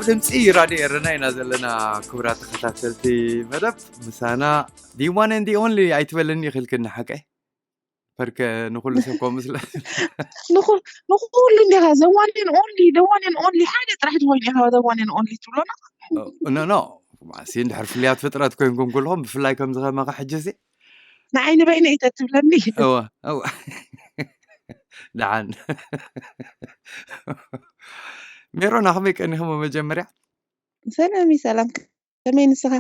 ድምፂ ራድዮ ኤረና ኢና ዘለና። ክቡራት ተኸታተልቲ መደብ፣ ምሳና the one and the only ኣይትበለኒ ይኽልክኒ ሓቀይ። ፐርከ ንኹሉ ሰብ ከምኡ ስለ ንኹ- ንኹሉ እንዲኻ ዘዋኔን ኦንሊ ዘዋኔን ኦንሊ ሓደ ጥራሕ ትኾይኑ ኢኻ ዘዋኔን ኦንሊ ትብሎና። ኖ ኖ ማሲ እንድሕር ፍልያት ፍጥረት ኮይንኩም ኩልኹም፣ ብፍላይ ከምዚ ከማኻ ሕጂ እዚ ንዓይ ንበይነ እዩ ተትብለኒ። እወ እወ ደሓን። ሜሮን ኣኽመይ ቀኒኹም? መጀመርያ ሰላም እዩ። ሰላም፣ ከመይ ንስኻ?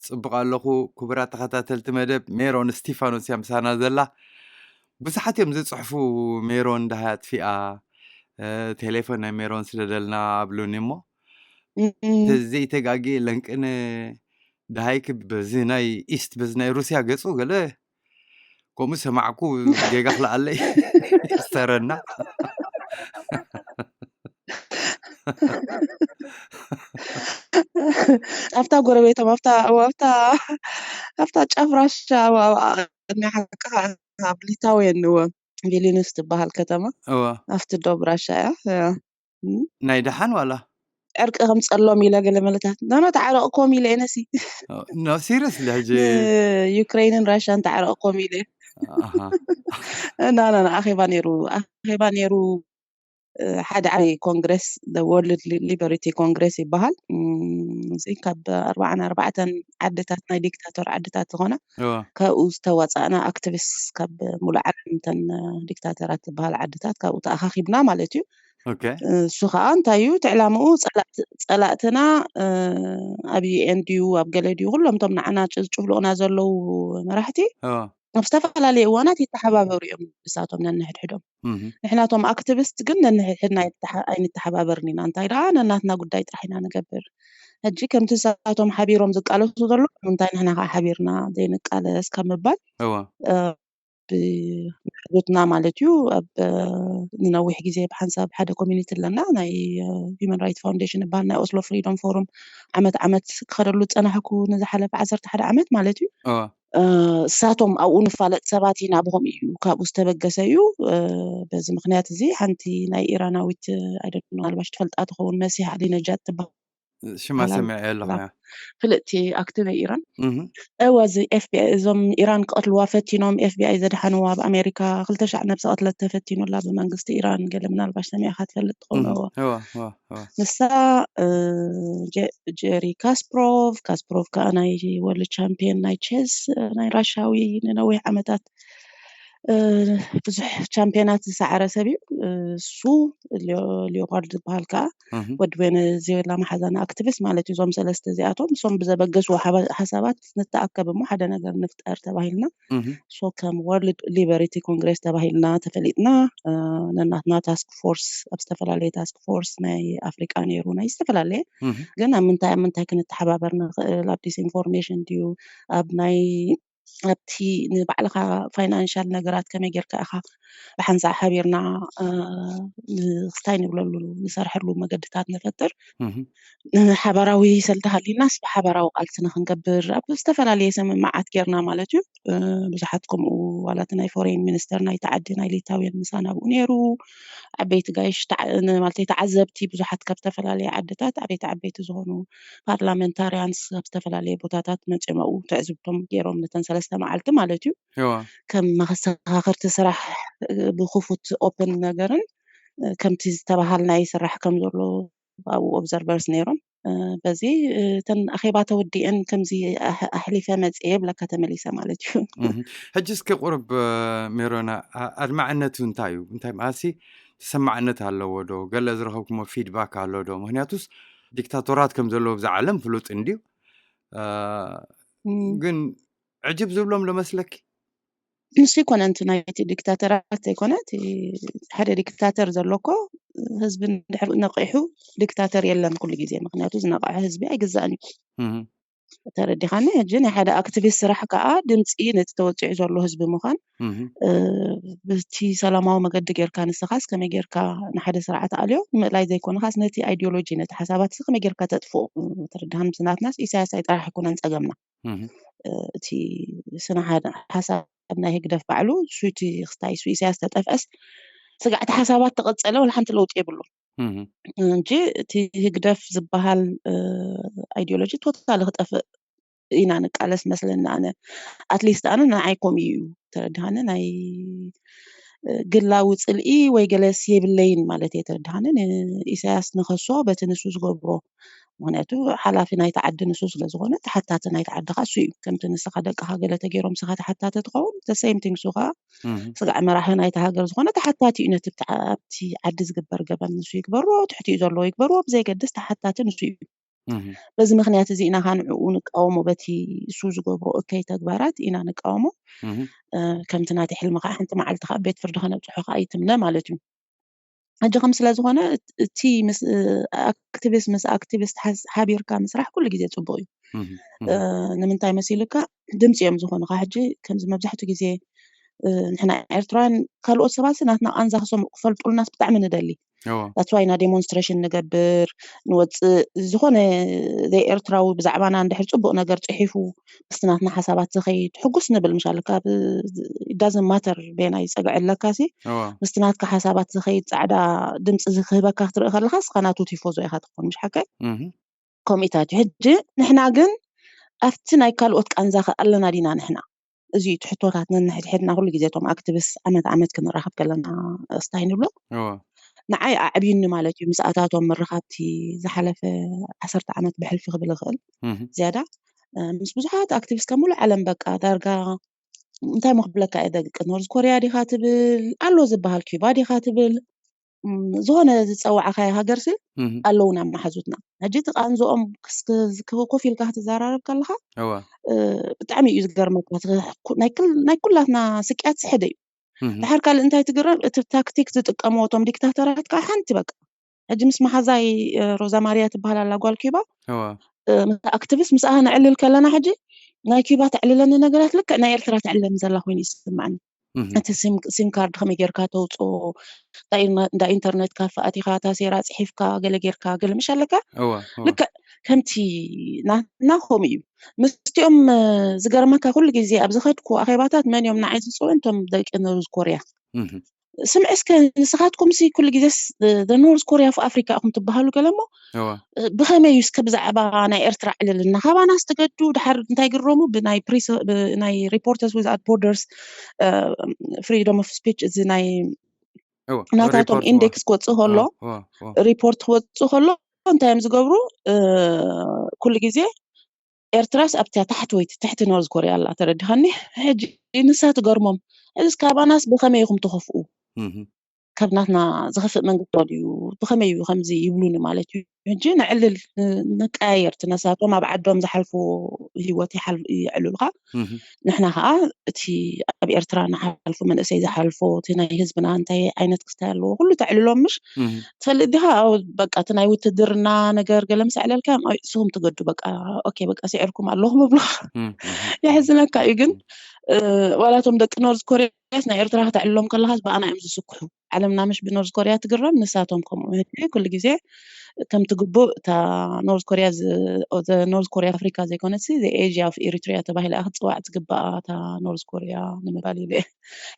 ጽቡቕ ኣለኹ። ክቡራት ተኸታተልቲ መደብ፣ ሜሮን እስቲፋኖስ እያ ምሳና ዘላ። ብዙሓት እዮም ዝጽሕፉ፣ ሜሮን ደሃይ ኣጥፊኣ፣ እ፣ ቴሌፎን ናይ ሜሮን ስደደልና ኣብሉኒ እሞ፣ እም። ተዘይተጋግየ ለንቅነ ደሃይክ በዚ ናይ ኢስት፣ በዚ ናይ ሩስያ ገጹ ገለ ከምኡ ሰማዕኩ። ጌጋ ክለኣለይ ይስተረና። ኣብታ ጎረቤቶም ኣብታ ኣብታ ኣብታ ጫፍ ራሻ ኣብ- ኣብ- ኣብ- ናይ ሓቅኻ ኣብ ሊታውያን ንወ ቪሊኑስ ትበሃል ከተማ እወ። ኣብቲ ዶብ ራሻ እያ። እያ። እም። ናይ ደሓን ዋላ ዕርቂ ከምፀሎም ኢለ ገለ መለታት ኖኖ ተዓረቕኮም ኢለ እየ ነሲ ኖ ሲሪየስሊ ሕጂ ንዩክሬንን ራሻን ተዓረቕኮም ኢለ ኣሃ። እና ና ኣኼባ ነይሩ ኣኼባ ነይሩ። እ፣ ሓደ ዓቢ ኮንግረስ፣ ወርልድ ሊበሪቲ ኮንግረስ ይበሃል። እም፣ እዚ ካብ ኣርባዓን ኣርባዕተን ዓድታት ናይ ዲክታቶር ዓድታት ዝኾነ እወ። ካብኡ ዝተዋፃእና ኣክቲቪስት ካብ ሙሉእ ዓለም ተን ዲክታተራት ዝበሃል ዓድታት ካብኡ ተኣኻኺብና ማለት እዩ። ኦኬ። እሱ ከዓ እንታይ እዩ እቲ ዕላምኡ? ፀላእት- ፀላእትና እ፣ ኣብ ዩኤን ድዩ ኣብ ገለ ድዩ ኩሎም እቶም ንዓና ጭ- ጭፍልቑና ዘለዉ መራሕቲ እወ። ኣብ ዝተፈላለዩ እዋናት ይተሓባበሩ እዮም ንሳቶም ነንሕድሕዶም። እህ። ንሕናቶም ኣክቲቪስት ግን ነንሕድሕድና ይተሓ- ኣይንተሓባበርን ኢና። እንታይ ደኣ ነናትና ጉዳይ ጥራሕ ኢና ንገብር። ሕጂ ከምቲ ንሳቶም ሓቢሮም ዝቃለሱ ዘለዉ እንታይ ንሕና ከዓ ሓቢርና ዘይንቃለስ ካብ ምባል እወ። እ፣ ብመሓዙትና ማለት እዩ ኣብ እ፣ ንነዊሕ ግዜ ብሓንሳብ ሓደ ኮሚኒቲ ኣለና ናይ ሂማን ራይት ፋውንዴሽን ይበሃል ናይ ኦስሎ ፍሪዶም ፎሩም ዓመት ዓመት ክኸደሉ ዝፀናሕኩ ንዝሓለፈ ዓሰርተ ሓደ ዓመት ማለት እዩ። እወ። እ፣ እሳቶም ኣብኡ ንፋለጥ ሰባት ኢና ብኸምኡ እዩ ካብኡ ዝተበገሰ እዩ። እ፣ በዚ ምክንያት እዚ ሓንቲ ናይ ኢራናዊት ኣይደ ምናልባሽ ትፈልጣ ትኸውን መሲሕ ኣሊ ነጃድ ትበሃል ሽማ ኣላ- ሰሚዐ ኣለኹ ኣላ- እያ። ፍልጥቲ ኣክቲቭ ኢራን እህ። እወ እዚ ኤፍቢኣይ እዞም ኢራን ክቐትልዋ ፈቲኖም ኤፍቢኣይ ዘድሓንዋ ኣብ ኣሜሪካ ክልተ ሻዕ ነብሲ ቅትለት ተፈቲኑላ ብመንግስቲ ኢራን ገለ ምናልባሽ ሰሚዕካ ትፈልጥ ትኸውን እህ። እወ እወ እወ እወ። ንሳ እ፣ ጀ- ጀሪ ካስፕሮቭ ካስፕሮቭ ከዓ ናይ ወርልድ ቻምፒየን ናይ ቸስ እ፣ ናይ ራሻዊ ንነዊሕ ዓመታት እ፣ ብዙሕ ቻምፒዮናት ዝሰዓረ ሰብ እዩ። እ፣ እሱ ሊዮ- ሊዮፓርድ ዝበሃል ከዓ እህ። ወዲ ቬኔዙዌላ መሓዛና ኣክቲቪስት ማለት እዩ። እዞም ሰለስተ እዚኣቶም እሶም ብዘበገስዎ ሓባ- ሓሳባት ንተኣከብ እሞ ሓደ ነገር ንፍጠር ተባሂልና እህ። ሶ ከም ወርልድ ሊበሪቲ ኮንግሬስ ተባሂልና ተፈሊጥና እ፣ ነናትና ታስክ ፎርስ ኣብ ዝተፈላለየ ታስክ ፎርስ ናይ ኣፍሪቃ ነይሩ ናይ ዝተፈላለየ እህ። ግን ኣብ ምንታይ ኣብ ምንታይ ክንተሓባበር ንኽእል ኣብ ዲስኢንፎርሜሽን ድዩ ኣብ ናይ ኣብቲ ንባዕልኻ ፋይናንሻል ነገራት ከመይ ጌርካ ኢኻ ብሓንሳእ ሓቢርና እ፣ ንክስታይ ንብለሉ ንሰርሐሉ መገድታት ንፈጥር እህ። ሓባራዊ ሰልዲ ሃሊናስ ብሓባራዊ ቃልሲ ንክንገብር ኣብ ዝተፈላለየ ስምምዓት ጌርና ማለት እዩ። እ፣ ብዙሓት ከምኡ ዋላ እቲ ናይ ፎሬን ሚኒስተር ናይቲ ዓዲ ናይ ሊታውያን ምሳና ኣብኡ ነይሩ። ዓበይቲ ጋይሽ ተዓ- ን- ማለት ተዓዘብቲ ብዙሓት ካብ ዝተፈላለየ ዓድታት ዓበይቲ ዓበይቲ ዝኾኑ ፓርላሜንታርያንስ ካብ ዝተፈላለየ ቦታታት መፂኦም ኣብኡ ትዕዝብቶም ገይሮም ነተን ሰለስተ መዓልቲ ማለት እዩ። እዋ። ከም መሰኻኽርቲ ስራሕ እ፣ ብክፉት ኦፕን ነገርን እ፣ ከምቲ ዝተባሃልናይ ይስራሕ ከም ዘሎ ኣብኡ ኦብዘርቨርስ ነይሮም። እ፣ በዚ እ፣ እተን ኣኼባ ተወዲአን ከምዚ ኣሕ- ኣሕሊፈ መፅየ ይብለካ ተመሊሰ ማለት እዩ። እህ። ሕጂ እስኪ ቁርብ እ፣ ሜሮና ኣ- ኣድማዕነቱ እንታይ እዩ? እንታይ መዓሲ ተሰማዕነት ኣለዎ ዶ? ገለ ዝረኸብኩሞ ፊድባክ ኣሎ ዶ? ምክንያቱስ ዲክታቶራት ከም ዘለዎ ብዛ ዓለም ፍሉጥ እንድዩ። እ፣ እም። ግን ዕጅብ ዝብሎም ዶ መስለኪ? ንሱ ይኮነ እቲ ናይቲ ዲክታተራት ዘይኮነ እቲ ሓደ ዲክታተር ዘሎ እኮ ህዝቢ እንድሕር ነቂሑ ዲክታተር የለን ኩሉ ግዜ ምክንያቱ ዝነቃዐ ህዝቢ ኣይግዛእን እዩ። እህ። ተረዲኻኒ ሕጂ ናይ ሓደ ኣክቲቪስት ስራሕ ከዓ ድምፂ ነቲ ተወፂዑ ዘሎ ህዝቢ ምዃን እህ። እ፣ ብቲ ሰላማዊ መገዲ ጌርካ ንስኻስ ከመይ ጌርካ ንሓደ ስርዓት ኣልዮ ንምእላይ ዘይኮንኻስ ነቲ ኣይዲዮሎጂ ነቲ ሓሳባት ከመይ ጌርካ ተጥፍኦ ተረዲኻኒ ምስናትናስ ኢሳያስ ኣይጥራሕ ኣይኮነን ፀገምና እህ። እ፣ እቲ ስነ ሓደ ሓሳብ ናይ ህግደፍ ባዕሉ ሱቲ ክስታይ ሱ ኢሳያስ ተጠፍአስ ስጋዕቲ ሓሳባት ተቐጸለ ወላ ሓንቲ ለውጢ የብሉ እንጂ እቲ ህግደፍ ዝበሃል ኣይዲዮሎጂ ቶታሊ ክጠፍእ ኢና ንቃለስ መስለኒ። ኣነ ኣትሊስት ኣነ ንዓይ ከምኡ እዩ ተረድሃኒ። ናይ ግላዊ ፅልኢ ወይ ገለስ የብለይን ማለት እየ ተረድሃኒ። ንኢሳያስ ንኸሶ በቲ ንሱ ዝገብሮ፣ ምክንያቱ ሓላፊ ናይቲ ዓዲ ንሱ ስለዝኮነ ተሓታቲ ናይቲ ዓዲ ከዓ እሱ እዩ። ከምቲ ንስኻ ደቅኻ ገለ ተገይሮም ንስኻ ተሓታቲ ትኸውን፣ the same thing እሱ ከዓ ስጋዕ መራሒ ናይቲ ሃገር ዝኾነ ተሓታቲ እዩ ነቲ ኣብቲ ዓዲ ዝግበር ገበን ንሱ ይግበርዎ፣ ትሕቲኡ ዘለዎ ይግበርዎ፣ ብዘይገድስ ተሓታቲ ንሱ እዩ። በዚ ምክንያት እዚ ኢና ንዕኡ ንቃወሞ፣ በቲ እሱ ዝገብሮ እከይ ተግባራት ኢና ንቃወሞ። ከምቲ ናቲ ሕልሚ ከዓ ሓንቲ መዓልቲ ከዓ ቤት ፍርዲ ከነብፅሖ ከዓ ይትምነ ማለት እዩ። ሕጂ ከም ስለዝኾነ እቲ ምስ ኣክቲቪስት ምስ ኣክቲቪስት ሓቢርካ ምስራሕ ኩሉ ግዜ ፅቡቅ እዩ። ንምንታይ መሲልካ ድምፂ እዮም ዝኾኑካ። ሕጂ ከምዚ መብዛሕትኡ ግዜ ንሕና ኤርትራውያን ካልኦት ሰባት ናትና ቃንዛ ክሰምዑ ክፈልጡልናስ ብጣዕሚ ንደሊ። ዳትስ ዋይ ኢና ዴሞንስትሬሽን ንገብር ንወፅእ። ዝኾነ ዘይኤርትራዊ ብዛዕባና እንድሕር ፅቡቅ ነገር ፅሒፉ ምስቲ ናትና ሓሳባት ዝኸይድ ሕጉስ ንብል ምሻል ካብ ዳዝን ማተር ቤናይ ፀግዐ ኣለካሲ ምስቲ ናትካ ሓሳባት ዝኸይድ ፃዕዳ ድምፂ ዝክህበካ ክትርኢ ከለካ ስኻ ናቱ ቲፎዞ ኢካ ትኾን ምሽ ሓቀ። ከምኢታት እዩ። ሕጂ ንሕና ግን ኣብቲ ናይ ካልኦት ቃንዛ ኣለና ዲና ንሕና? እዚ ትሕቶታት ነንሕድሕድና ኩሉ ግዜ እቶም ኣክቲቪስት ዓመት ዓመት ክንራኸብ ከለና ስታይ ንብሎ ንዓይ ኣዕብዩኒ ማለት እዩ። ምስኣታቶም ምርኻብቲ ዝሓለፈ ዓሰርተ ዓመት ብሕልፊ ክብል ይኽእል ዝያዳ ምስ ብዙሓት ኣክቲቪስት ካብ ሙሉእ ዓለም በቃ ዳርጋ እንታይ መክብለካ እየ ደቂ ኖርዝ ኮርያ ዲኻ ትብል ኣሎ ዝበሃል ኪባ ዲኻ ትብል ዝኾነ ዝፀዋዕካዮ ሃገርሲ ኣለውና መሓዙትና። ሕጂ እቲ ቃንዝኦም ኮፍ ኢልካ ክትዘራረብ ከለካ ብጣዕሚ እዩ ዝገርመካ። ናይ ኩላትና ስቅያት ስሕደ እዩ። ድሓር ካልእ እንታይ ትግረም እቲ ታክቲክ ዝጥቀምዎ እቶም ዲክታተራት ከዓ ሓንቲ በቃ ሕጂ ምስ መሓዛይ ሮዛ ማርያ ትበሃል ኣላ ጓል ኪባ ኣክቲቪስት ምስኣ ነዕልል ከለና ሕጂ ናይ ኪባ ተዕልለኒ ነገራት ልክዕ ናይ ኤርትራ ተዕልለኒ ዘላ ኮይኑ ይስምዓኒ። እቲ ሲም ካርድ ከመይ ጌርካ ተውፅኦ እንዳ ኢንተርነት ካፈ ኣቲኻ ታሴራ ፅሒፍካ ገለ ጌርካ ገለ ምሽ ኣለካ ልክዕ ከምቲ ናናኾም እዩ። ምስቲኦም ዝገርመካ ኩሉ ግዜ ኣብ ዝኸድኩ ኣኼባታት መን እዮም ንዓይ ዝፅውዑ እንቶም ደቂ ኖርዝ ኮርያ ስምዒ እስከ ንስኻትኩም ሲ ኩሉ ግዜ ኖርዝ ኮርያ ኦፍ ኣፍሪካ ኢኹም ትበሃሉ ገለ እሞ ብኸመይ እዩ እስከ ብዛዕባ ናይ ኤርትራ ዕልልና ካባና ዝተገዱ ድሓር እንታይ ግረሙ ብናይ ሪፖርተርስ ዊዛውት ቦርደርስ ፍሪደም ኦፍ ስፒች እዚ ናይ ናታቶም ኢንዴክስ ክወፅእ ከሎ ሪፖርት ክወፅእ ከሎ እንታይ እዮም ዝገብሩ ኩሉ ግዜ ኤርትራስ ኣብታ ታሕቲ ወይ ትሕቲ ኖርዝ ኮርያ ኣላ ተረዲኻኒ። ሕጂ ንሳ ትገርሞም እዚ ካባናስ ብኸመይ ኢኹም ትኸፍኡ? ካብ ናትና ዝኸፍእ መንግስቲ ድዩ ብኸመይ እዩ ከምዚ ይብሉኒ ማለት እዩ። ሕጂ ንዕልል ንቀያየር እቲ ነሳቶም ኣብ ዓዶም ዝሓልፍዎ ህይወት የዕልሉካ። ንሕና ከዓ እቲ ኣብ ኤርትራ ንሓልፎ መንእሰይ ዝሓልፎ እቲ ናይ ህዝብና እንታይ ዓይነት ክስታይ ኣለዎ ኩሉ ተዕልሎም ምሽ ትፈልጥ ዲኻ? በቃ እቲ ናይ ውትድርና ነገር ገለ ምስ ኣዕለልካ እዮም ኣይ ንስኹም ትገዱ በቃ ኦኬ በቃ ስዒርኩም ኣለኹም ይብሉኻ። የሕዝነካ እዩ ግን ዋላቶም ደቂ ኖርዝ ኮርያስ ናይ ኤርትራ ከተዕልሎም ከለኻስ ብኣና እዮም ዝስክሑ። ዓለምና ምሽ ብኖርዝ ኮርያ ትግረም ንሳቶም ከምኡ ኩሉ ግዜ ከምቲ ግቡእ እታ ኖርዝ ኮርያ ኖርዝ ኮርያ ኣፍሪካ ዘይኮነትሲ ኤዥያ ኦፍ ኤሪትሪያ ተባሂላ ክትፅዋዕ ትግባኣ እታ ኖርዝ ኮርያ ንምባል ኢለ።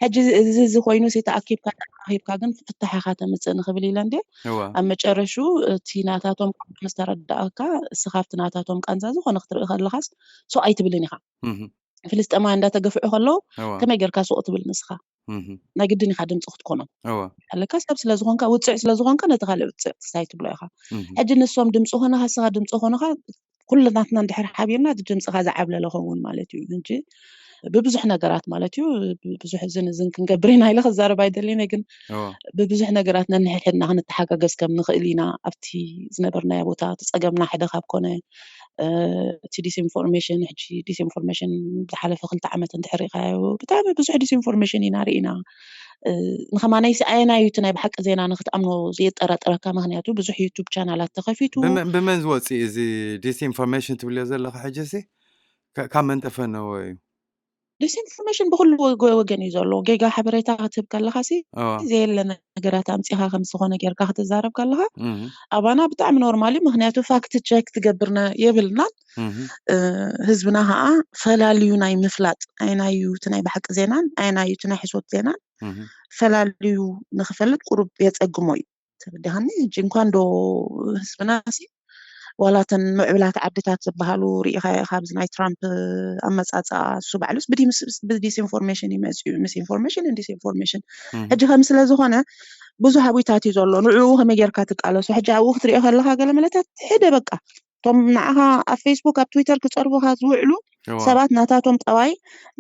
ሕጂ እዚ እዚ ኮይኑ ሲ ተኣኪብካ ተራኺብካ ግን ፍታሕ ኢኻ ተምፅእ ንኽብል ኢለ እንዴ ኣብ መጨረሹ እቲ ናታቶም ቃንዛ ምስ ተረዳእካ እስኻ ኣብቲ ናታቶም ቃንዛ ዝኾነ ክትርኢ ከለኻስ ሱቕ ኣይትብልን ኢኻ። ፍልስጤማውያን እንዳተገፍዑ ከለዉ ከመይ ጌርካ ሱቕ ትብል ንስኻ? ናይ ግድን ኢኻ ድምፂ ክትኮኖም ኣለካ። ሰብ ስለዝኾንካ ውፅዕ ስለዝኾንካ ነቲ ካልእ ውፅዕ ክስታይ ትብሎ ኢኻ። ሕጂ ንሶም ድምፂ ኮነኻ እስኻ ድምፂ ኮነኻ ኩልናትና እንድሕር ሓቢርና እቲ ድምፅኻ ዝዓብለለ ኸውን ማለት እዩ እንጂ ብብዙሕ ነገራት ማለት እዩ ብዙሕ እዝን እዝን ክንገብር ኢና ኢለ ክዛረብ ኣይደልን ግን ብብዙሕ ነገራት ነንሕድሕድና ክንተሓጋገዝ ከም ንኽእል ኢና ኣብቲ ዝነበርናዮ ቦታ እቲ ፀገምና ሓደ ካብ ኮነ እቲ ዲስኢንፎርሜሽን ሕጂ ዲስኢንፎርሜሽን ዝሓለፈ ክልተ ዓመት እንድሕር ሪኢኻዮ ብጣዕሚ ብዙሕ ዲስኢንፎርሜሽን ኢና ርኢና ንኸማነይሲ ኣየናዩ እቲ ናይ ብሓቂ ዜና ንክትኣምኖ ዘየጠራጥረካ ምክንያቱ ብዙሕ ዩቱብ ቻናላት ተኸፊቱ ብመን ዝወፅእ እዚ ዲስኢንፎርሜሽን ትብልዮ ዘለካ ሕጂ ሲ ካብ መን ጠፈነዎ እዩ ዲስኢንፎርሜሽን ብኩሉ ወገን እዩ ዘሎ ጌጋ ሓበሬታ ክትህብ ከለካ ሲ ዘየለ ነገራት ኣምፂኻ ከም ዝኾነ ጌርካ ክትዛረብ ከለካ ኣባና ብጣዕሚ ኖርማል እዩ ምክንያቱ ፋክት ቸክ ትገብርና የብልናን ህዝብና ከዓ ፈላልዩ ናይ ምፍላጥ ኣይናዩ እቲ ናይ ብሓቂ ዜናን ኣይናዩ እቲ ናይ ሕሶት ዜናን ፈላልዩ ንክፈልጥ ቁሩብ የፀግሞ እዩ ተረዲኻኒ? ሕጂ እንኳን ዶ ህዝብና ሲ ዋላ እተን ምዕብላት ዓድታት ዝበሃሉ ርኢኻ ኢኻ፣ ኣብዚ ናይ ትራምፕ ኣመጻጽኣ፣ እሱ ባዕሉስ ብዲምስ-፣ ብዲስኢንፎርሜሽን እዩ መጺኡ፣ ሚስኢንፎርሜሽን ን ዲስኢንፎርሜሽን። ሕጂ ከም ስለ ዝኾነ ብዙሕ ኣብታት እዩ ዘሎ። ንዕኡ ከመይ ጌርካ ትቃለሶ? ሕጂ ኣብኡ ክትሪኦ ከለኻ ገለ መለታት ሕደ በቃ እቶም ንዓኻ ኣብ ፌስቡክ ኣብ ትዊተር ክጸርፉኻ ዝውዕሉ ሰባት ናታቶም ጠባይ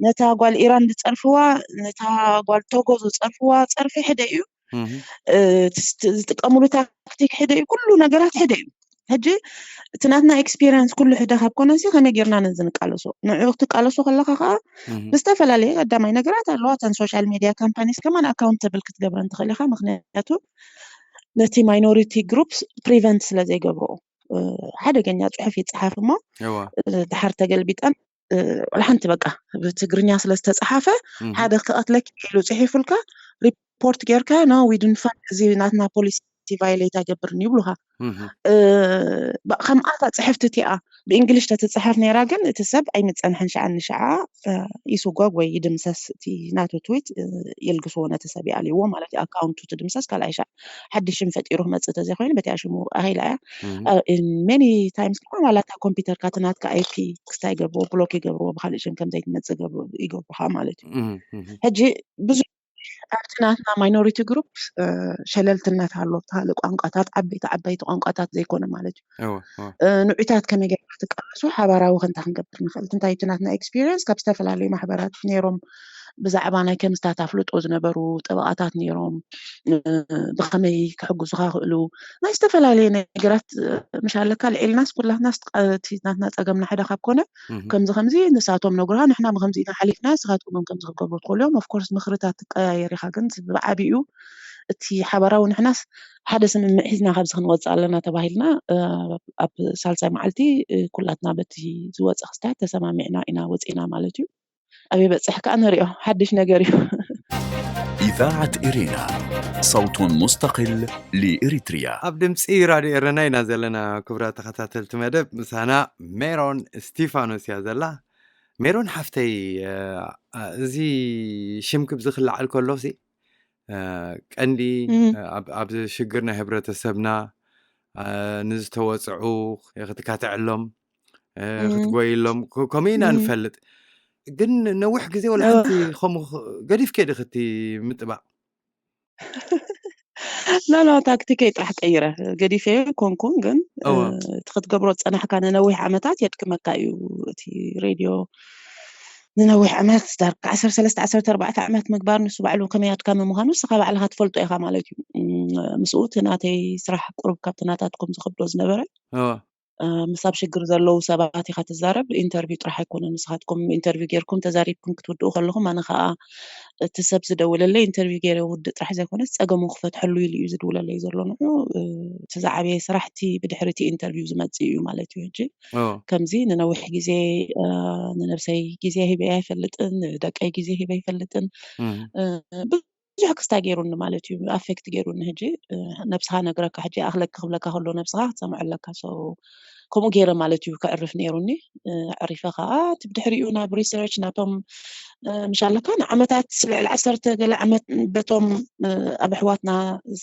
ነታ ጓል ኢራን ዝጸርፍዋ፣ ነታ ጓል ቶጎ ዝጸርፍዋ ጸርፊ ሕደ እዩ። ዝጥቀምሉ ታክቲክ ሕደ እዩ። ኩሉ ነገራት ሕደ እዩ። ሕጂ እቲ ናትና ኤክስፒሪንስ ኩሉ ሕደ ካብ ኮነሲ ከመይ ጌርና ነዚ ንቃለሶ? ንዑ ክትቃለሶ ከለካ ከዓ ብዝተፈላለየ ቀዳማይ ነገራት ኣለዋ። እተን ሶሻል ሚድያ ካምፓኒስ ከማን ኣካውንተብል ክትገብረን ትኽእል ኢኻ። ምክንያቱ ነቲ ማይኖሪቲ ግሩፕስ ፕሪቨንት ስለ ዘይገብርኦ፣ ሓደገኛ ፅሑፍ ይፅሓፍ እሞ ድሓር ተገልቢጠን፣ ዋላ ሓንቲ በቃ ብትግርኛ ስለ ዝተፅሓፈ ሓደ ክቐትለኪ ኢሉ ፅሒፉልካ ሪፖርት ጌርካ፣ ኖ ዊ ዱንት ፋንድ፣ እዚ ናትና ፖሊሲ ቫይሌት ኣይገብርን ይብሉኻ። ከምኣታ ፅሕፍቲ እቲኣ ብእንግሊሽ ተትፅሓፍ ነይራ ግን እቲ ሰብ ኣይምፀንሐን፣ ሸዓ ንሸዓ ይስጎግ ወይ ይድምሰስ፣ እቲ ናቱ ትዊት ይልግስዎ፣ ነቲ ሰብ ይኣልይዎ ማለት እዩ። ኣካውንቱ ትድምሰስ፣ ካልኣይ ሸዓ ሓድሽ ሽም ፈጢሩ ክመፅእ ተዘይኮይኑ በቲኣ ሽሙ ኣኺላ እያ። ሜኒ ታይምስ ከዓ ዋላ እታ ኮምፒውተርካ እቲ ናትካ ኣይፒ ክስታይ ይገብርዎ፣ ብሎክ ይገብርዎ፣ ብካሊእ ሽም ከምዘይትመፅእ ይገብርዎ፣ ይገብሩካ ማለት እዩ። ሕጂ ብዙ ኣብቲ ናትና ማይኖሪቲ ግሩፕ ሸለልትነት ኣሎ፣ ተሃሊ ቋንቋታት ዓበይቲ ዓበይቲ ቋንቋታት ዘይኮነ ማለት እዩ። ንዑታት ከመይ ገርና ትቃለሱ ሓባራዊ ከንታ ክንገብር ንኽእል? እንታይ እቲ ናትና ኤክስፒሪንስ ካብ ዝተፈላለዩ ማሕበራት ነይሮም፣ ብዛዕባ ናይ ከምዝታት ኣፍልጦ ዝነበሩ ጠበቓታት ነይሮም፣ ብኸመይ ክሕግዙኻ ክእሉ ናይ ዝተፈላለየ ነገራት ምሽ ኣለካ ልዒልናስ ኩላትናስ እቲ ናትና ፀገምና ሓደ ካብ ኮነ ከምዚ ከምዚ ንሳቶም ነግሩኻ፣ ንሕና ብከምዚ ኢና ሓሊፍና፣ ንስኻትኩም እውን ከምዚ ክትገብሩ ትኽእሉ እዮም። ኦፍኮርስ ምኽርታት ትቀያየር ኢኻ፣ ግን ብዓቢኡ እቲ ሓባራዊ ንሕናስ ሓደ ስምምዕ ሒዝና ካብዚ ክንወፅእ ኣለና ተባሂልና ኣብ ሳልሳይ መዓልቲ ኩላትና በቲ ዝወፀ ክስታት ተሰማሚዕና ኢና ወፂና ማለት እዩ። ኣበይ በፅሕ ከዓ ንሪኦ፣ ሓድሽ ነገር እዩ። إذاعة إرينا، صوت مستقل لإريتريا. ኣብ ድምፂ ራድዮ ኤረና ኢና ዘለና። ክቡራት ተኸታተልቲ መደብ፣ ምሳና ሜሮን እስቲፋኖስ እያ ዘላ። ሜሮን ሓፍተይ፣ እዚ ሽምኪ ብዝኽልዓል ከሎ ሲ ቀንዲ ኣብዚ ሽግር ናይ ህብረተሰብና ንዝተወፅዑ ክትካትዐሎም ክትጎይሎም ከምኡ ኢና ንፈልጥ። ግን ነዊሕ ግዜ ወላ ሓንቲ ከምኡ ገዲፍኪ ዲኺ እቲ ምጥባቕ? ኖ ኖ፣ ታክቲከይ ጥራሕ ቀይረ። ገዲፈ ኮንኩን፣ ግን እቲ ክትገብሮ ዝፀናሕካ ንነዊሕ ዓመታት የድክመካ እዩ። እቲ ሬድዮ ንነዊሕ ዓመት ዳርጋ ዓሰርተ ሰለስተ ዓሰርተ ኣርባዕተ ዓመት ምግባር ንሱ ባዕሉ ከመይ ኣድካሚ ምዃኑ ንስኻ ባዕልኻ ትፈልጦ ኢኻ ማለት እዩ። ምስኡ እቲ ናተይ ስራሕ ቁሩብ ካብቲ ናታትኩም ዝኸብዶ ዝነበረ፣ ምስ ኣብ ሽግር ዘለዉ ሰባት ኢኻ ትዛረብ። ኢንተርቪው ጥራሕ ኣይኮነን፣ ንስኻትኩም ኢንተርቪው ጌርኩም ተዛሪብኩም ክትውድኡ ከለኹም ኣነ ከዓ እቲ ሰብ ዝደውለለይ ኢንተርቪው ገይረ ውድእ ጥራሕ ዘይኮነስ ፀገሙ ክፈትሐሉ ኢሉ እዩ ዝድውለለይ ዘሎ። ንዑ እቲ ዝዓበየ ስራሕቲ ብድሕሪ እቲ ኢንተርቪው ዝመፅእ እዩ ማለት እዩ። ሕጂ ከምዚ ንነዊሕ ግዜ ንነብሰይ ግዜ ሂበ ኣይፈልጥን፣ ንደቀይ ግዜ ሂበ ኣይፈልጥን። ብዙሕ ክስታ ገይሩኒ ማለት እዩ፣ ኣፌክት ገይሩኒ። ሕጂ ነብስኻ ነግረካ፣ ሕጂ ኣኽለኪ ክብለካ ከሎ ነብስኻ ክትሰምዖ ኣለካ። ከምኡ ገይረ ማለት እዩ ከዕርፍ ነይሩኒ። ዕሪፈ ከዓ እቲ ብድሕሪኡ ናብ ሪሰርች ናቶም ምሽ ኣለካ ንዓመታት ልዕሊ ዓሰርተ ገለ ዓመት በቶም ኣብ ኣሕዋትና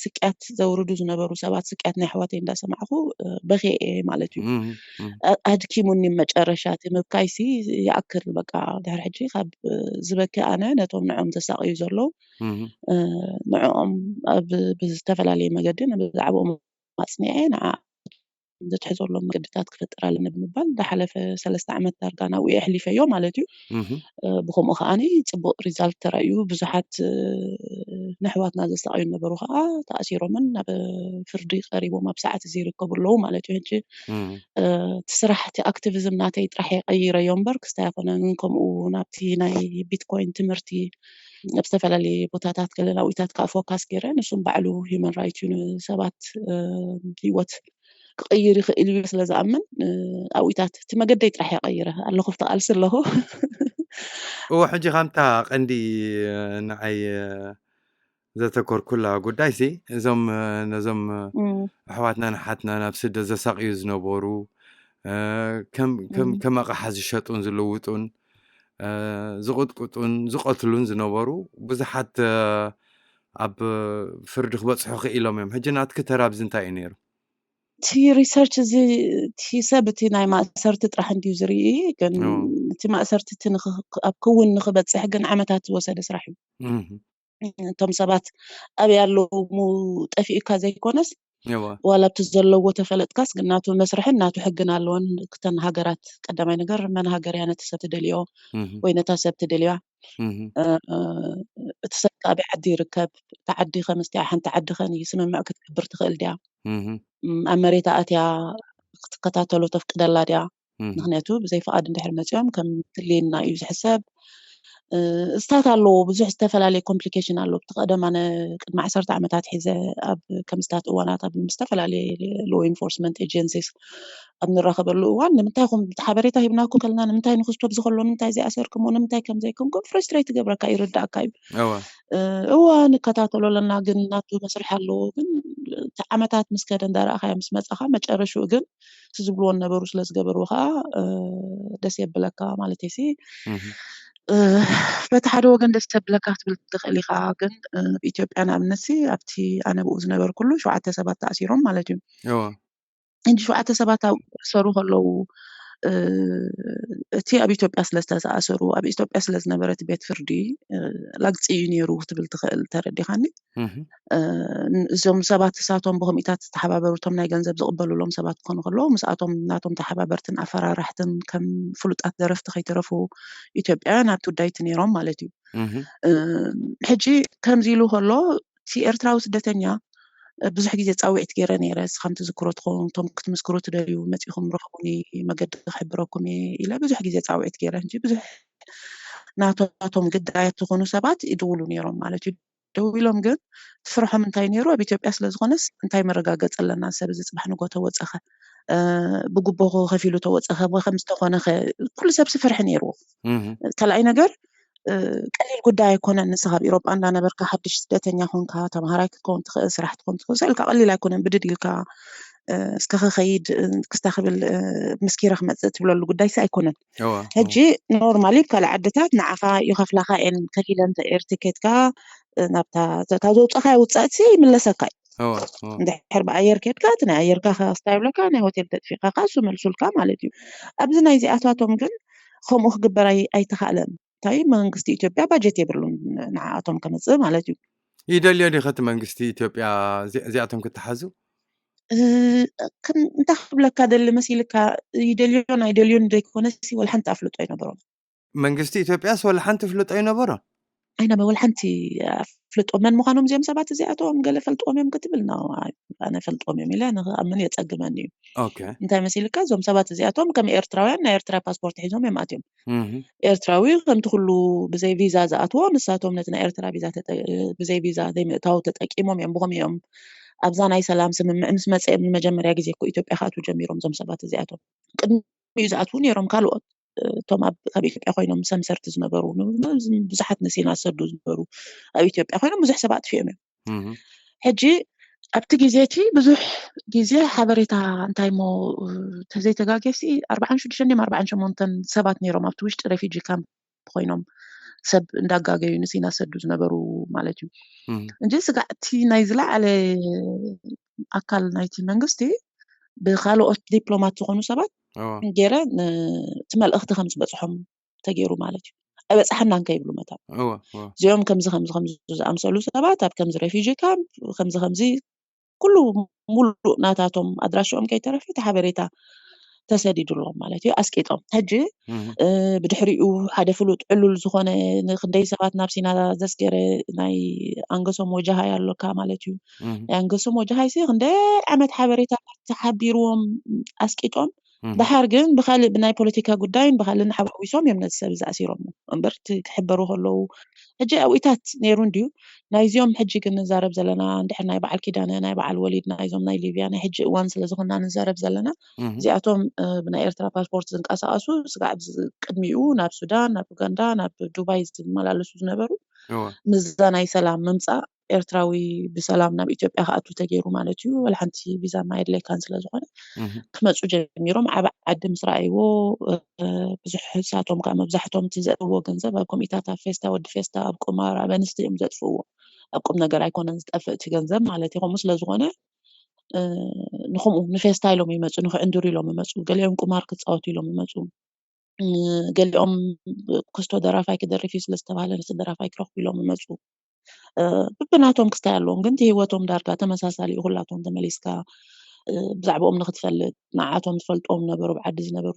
ስቅያት ዘውርዱ ዝነበሩ ሰባት ስቅያት ናይ ኣሕዋተይ እንዳሰማዕኹ በኽየ እየ ማለት እዩ። ኣድኪሙኒ መጨረሻ እቲ ምብካይሲ ይኣክል። በቃ ድሕሪ ሕጂ ካብ ዝበኪ ኣነ ነቶም ንዕኦም ዘሳቕዩ ዘለዉ ንዕኦም ብዝተፈላለየ መገዲ ብዛዕባኦም ኣፅኒዐ ንዓ ዝትሕዘሎም መገድታት ክፈጥር ኣለኒ ብምባል ዝሓለፈ ሰለስተ ዓመት ዳርጋ ናብኡ የሕሊፈዮ ማለት እዩ። ብከምኡ ከዓኒ ፅቡቅ ሪዛልት ተራእዩ። ብዙሓት ንኣሕዋትና ዘሳቐዩ ነበሩ ከዓ ተኣሲሮምን ናብ ፍርዲ ቀሪቦም ኣብ ሰዓት እዚ ይርከቡ ኣለዉ ማለት እዩ። ሕጂ እቲ ስራሕ እቲ ኣክቲቪዝም ናተይ ጥራሕ የቀይረዮ እምበር ክስታይ ኣይኮነን። ከምኡ ናብቲ ናይ ቢትኮይን ትምህርቲ ኣብ ዝተፈላለየ ቦታታት ገለ ናውኢታት ከዓ ፎካስ ገይረ ንሱም ባዕሉ ሂማን ራይት እዩ ንሰባት ህይወት ክቕይር ይኽእል እዩ ስለ ዝኣምን ኣብኢታት እቲ መገደይ ጥራሕ እየ ቀይረ ኣለኹ ኣብቲ ቃልሲ ኣለኹ። እዎ ሕጂ ከምታ ቀንዲ ንዓይ ዘተኮርኩላ ጉዳይ ሲ እዞም ነዞም ኣሕዋትና ንሓትና ናብ ስደት ዘሳቅዩ ዝነበሩ ከም ኣቕሓ ዝሸጡን ዝልውጡን ዝቕጥቅጡን ዝቐትሉን ዝነበሩ ብዙሓት ኣብ ፍርዲ ክበፅሑ ክኢሎም እዮም። ሕጂ ናትኪ ተራ ኣብዚ እንታይ እዩ ነይሩ? እቲ ሪሰርች እዚ እቲ ሰብ እቲ ናይ ማእሰርቲ ጥራሕ እንድዩ ዝርኢ፣ ግን እቲ ማእሰርቲ እቲ ኣብ ክውን ንክበፅሕ ግን ዓመታት ዝወሰደ ስራሕ እዩ። እቶም ሰባት ኣበይ ኣለዉ ጠፊኡካ ዘይኮነስ ዋላ ኣብቲ ዘለዎ ተፈለጥካስ ግን ናቱ መስርሕን ናቱ ሕግን ኣለዎን። ክተን ሃገራት ቀዳማይ ነገር መን ሃገር እያ ነቲ ሰብ ትደልዮ ወይ ነታ ሰብ ትደልያ፣ እቲ ሰብ ኣበይ ዓዲ ይርከብ፣ እታ ዓዲ ከምስቲያ ሓንቲ ዓዲ ከን ስምምዕ ክትገብር ትኽእል ድያ፣ ኣብ መሬታ ኣትያ ክትከታተሎ ተፍቅደላ ድያ? ምክንያቱ ብዘይ ፍቓድ እንድሕር መፂኦም ከም ትልየና እዩ ዝሕሰብ። እስታት ኣለዎ፣ ብዙሕ ዝተፈላለየ ኮምፕሊኬሽን ኣለዎ። ብቲ ቀደም ኣነ ቅድሚ ዓሰርተ ዓመታት ሒዘ ኣብ ከምስታት እዋናት ኣብ ዝተፈላለየ ሎ ኢንፎርስመንት ኤጀንሲስ ኣብ ንራኸበሉ እዋን ንምንታይ ኹም ሓበሬታ ሂብናኩም ከለና ንምንታይ ንክስቶት ዝከሎ ንምንታይ ዘይኣሰርክሞ ንምንታይ ከም ዘይኮንኩም ፍረስትሬት ትገብረካ ይርዳእካ እዩ። እዋ ንከታተሎ ኣለና ግን ናቱ መስርሕ ኣለዎ። ግን እቲ ዓመታት ምስ ከደ እንዳረኣኻዮ ምስ መፃኻ መጨረሽኡ ግን እቲ ዝብልዎ ነበሩ ስለ ዝገበርዎ ከዓ ደስ የብለካ ማለት ሲ በቲ ሓደ ወገን ደስ ተብለካ ክትብል ትኽእል ኢኻ። ግን ኣብ ኢትዮጵያ ንኣብነት ሲ ኣብቲ ኣነ ብኡ ዝነበርኩሉ ሸውዓተ ሰባት ተኣሲሮም ማለት እዩ። እንጂ ሸውዓተ ሰባት ኣብ ክእሰሩ ከለዉ እቲ ኣብ ኢትዮጵያ ስለ ዝተኣሰሩ ኣብ ኢትዮጵያ ስለ ዝነበረ እቲ ቤት ፍርዲ ላግፂ እዩ ነይሩ ክትብል ትኽእል። ተረዲኻኒ? እዞም ሰባት እሳቶም ብከምኢታት ዝተሓባበሩ እቶም ናይ ገንዘብ ዝቕበሉሎም ሰባት ክኾኑ ከለዉ ምስኣቶም ናቶም ተሓባበርትን ኣፈራራሕትን ከም ፍሉጣት ደረፍቲ ከይተረፉ ኢትዮጵያውያን ኣብቲ ጉዳይቲ ነይሮም ማለት እዩ። ሕጂ ከምዚ ኢሉ ከሎ እቲ ኤርትራዊ ስደተኛ ብዙሕ ግዜ ፃውዒት ገይረ ነይረ። እስኻም ትዝክሮ ትኸውን እቶም ክትምስክሩ ትደልዩ መፂኹም ረኸቡኒ መገዲ ክሕብረኩም እየ ኢለ ብዙሕ ግዜ ፃውዒት ገይረ። ሕጂ ብዙሕ ናታቶም ግዳያት ዝኾኑ ሰባት ይድውሉ ነይሮም ማለት እዩ። ደው ኢሎም ግን ትፍርሖም እንታይ ነይሩ ኣብ ኢትዮጵያ ስለ ዝኾነስ እንታይ መረጋገፂ ኣለና ሰብ እዚ ፅባሕ ንጎ ተወፀኸ ብጉቦ ከፊሉ ተወፀኸ ወይ ከም ዝተኾነ ኩሉ ሰብ ስፍርሒ ነይርዎ። ካልኣይ ነገር ቀሊል ጉዳይ ኣይኮነን። ንስኻ ኣብ ኢሮጳ እንዳነበርካ ሓድሽ ስደተኛ ኮንካ ተምሃራይ ክትከውን ትኽእል ስራሕ ትኾን ትኽእል ኢልካ ቀሊል ኣይኮነን። ብድድ ኢልካ እስከ ክኸይድ ክስታ ክብል ምስኪረ ክመፅእ ትብለሉ ጉዳይሲ ኣይኮነን። ሕጂ ኖርማሊ ካልእ ዓድታት ንዓኻ ይኸፍላኻ እየን ከፊለን ኤር ቲኬትካ ናብታ ዘውፀኻዮ ውፃእትሲ ይምለሰካ እዩ። እንድሕር ብኣየር ኬድካ እቲ ናይ ኣየርካ ክስታ ይብለካ ናይ ሆቴል ተጥፊካ ከዓ እሱ መልሱልካ ማለት እዩ። ኣብዚ ናይ ዚኣታቶም ግን ከምኡ ክግበር ኣይተኻእለን። እንታይ መንግስቲ ኢትዮጵያ ባጀት የብሉን ንዓኣቶም ከመፅእ ማለት እዩ። ይደልዮ ዲኸ እቲ መንግስቲ ኢትዮጵያ እዚኣቶም ክተሓዙ? እንታይ ክብለካ ደሊ መሲልካ ይደልዮን ኣይደልዮን ዘይኮነሲ ወላ ሓንቲ ኣፍልጦ ኣይነበሮም። መንግስቲ ኢትዮጵያስ ወላ ሓንቲ ፍልጦ ኣይነበሮን? ኣይነበ ወላ ሓንቲ ኣፍልጦ መን ምዃኖም እዚኦም ሰባት እዚኣቶም ገለ ፈልጥዎም እዮም ክትብል ኣነ ፈልጥዎም እዮም ኢለ ንክኣምን የፀግመኒ እዩ። እንታይ መሲልካ እዞም ሰባት እዚኣቶም ከም ኤርትራውያን ናይ ኤርትራ ፓስፖርት ሒዞም እዮም ኣትዮም። ኤርትራዊ ከምቲ ኩሉ ብዘይ ቪዛ ዝኣትዎ ንሳቶም ነቲ ናይ ኤርትራ ቪዛ ብዘይ ቪዛ ዘይምእታው ተጠቂሞም እዮም። ብኸም እዮም ኣብዛ ናይ ሰላም ስምምዕ ምስ መፀ እዮም ንመጀመርያ ግዜ እኮ ኢትዮጵያ ክኣትዉ ጀሚሮም እዞም ሰባት እዚኣቶም። ቅድሚኡ ዝኣትዉ ነይሮም ካልኦት እቶም ኣብ ካብ ኢትዮጵያ ኮይኖም ሰምሰርቲ ዝነበሩ ብዙሓት ንሲና ዝሰዱ ዝነበሩ ኣብ ኢትዮጵያ ኮይኖም ብዙሕ ሰብ ኣጥፊኦም እዮም። ሕጂ ኣብቲ ግዜ እቲ ብዙሕ ግዜ ሓበሬታ እንታይ ሞ ተዘይተጋጌሲ ኣርባዓን ሽዱሽተን ድም ኣርባዓን ሸሞንተን ሰባት ነይሮም ኣብቲ ውሽጢ ሬፊጂ ካምፕ ኮይኖም ሰብ እንዳጋገዩ ንሲና ዝሰዱ ዝነበሩ ማለት እዩ። እንጂ ስጋዕቲ ናይ ዝለዓለ ኣካል ናይቲ መንግስቲ ብካልኦት ዲፕሎማት ዝኾኑ ሰባት ገይረ እቲ መልእኽቲ ከም ዝበፅሖም ተገይሩ ማለት እዩ። ኣይበፅሓናን ከይብሉ መታ እዚኦም ከምዚ ከምዚ ከምዚ ዝኣምሰሉ ሰባት ኣብ ከምዚ ሬፊጂ ካምፕ ከምዚ ከምዚ ኩሉ ሙሉእ ናታቶም ኣድራሽኦም ከይተረፈ እቲ ሓበሬታ ተሰዲዱሎም ማለት እዩ ኣስቂጦም። ሕጂ ብድሕሪኡ ሓደ ፍሉጥ ዕሉል ዝኾነ ንክንደይ ሰባት ናብ ሲና ዘስገረ ናይ ኣንገሶም ወጃሃይ ኣሎካ ማለት እዩ። ናይ ኣንገሶም ወጃሃይ ሲ ክንደይ ዓመት ሓበሬታ ተሓቢርዎም ኣስቂጦም ድሓር ግን ብካልእ ብናይ ፖለቲካ ጉዳይን ብካልእን ሓዋዊሶም እዮም ነዚ ሰብ እዚ ኣሲሮም እምበር እቲ ክሕበሩ ከለዉ ሕጂ ኣብኢታት ነይሩ እንድዩ። ናይዚኦም ሕጂ ግን ንዛረብ ዘለና እንድሕር ናይ በዓል ኪዳነ ናይ በዓል ወሊድ ናይዞም ናይ ሊብያ ናይ ሕጂ እዋን ስለ ዝኾንና ንዛረብ ዘለና እዚኣቶም ብናይ ኤርትራ ፓስፖርት ዝንቀሳቀሱ ስጋዕ ቅድሚኡ ናብ ሱዳን ናብ ኡጋንዳ ናብ ዱባይ ዝመላለሱ ዝነበሩ ምዛ ናይ ሰላም ምምፃእ ኤርትራዊ ብሰላም ናብ ኢትዮጵያ ክኣቱ ተገይሩ ማለት እዩ። ወላ ሓንቲ ቪዛ ማየድለይካን ስለ ዝኾነ ክመፁ ጀሚሮም ዓብ ዓዲ ምስ ረኣይዎ ብዙሕ ሳቶም ከዓ መብዛሕቶም እቲ ዘእትዎ ገንዘብ ኣብ ኮሚታት ኣብ ፌስታ ወዲ ፌስታ ኣብ ቁማር ኣብ ኣንስቲ እዮም ዘጥፍዎ። ኣብ ቁም ነገር ኣይኮነን ዝጠፍእ እቲ ገንዘብ ማለት እዩ። ከምኡ ስለ ዝኾነ ንከምኡ ንፌስታ ኢሎም ይመፁ፣ ንክዕንድሩ ኢሎም ይመፁ፣ ገሊኦም ቁማር ክፃወቱ ኢሎም ይመፁ። ገሊኦም ክስቶ ደራፋይ ክደርፍ እዩ ስለዝተባሃለ ነቲ ደራፋይ ክረኽቡ ኢሎም ይመፁ። ብብናቶም ክስታይ ኣለዎም፣ ግን እቲ ህይወቶም ዳርጋ ተመሳሳሊ እዩ። ኩላቶም ተመሊስካ ብዛዕባኦም ንክትፈልጥ፣ ንዓቶም ዝፈልጦም ነበሩ፣ ብዓዲ ዝነበሩ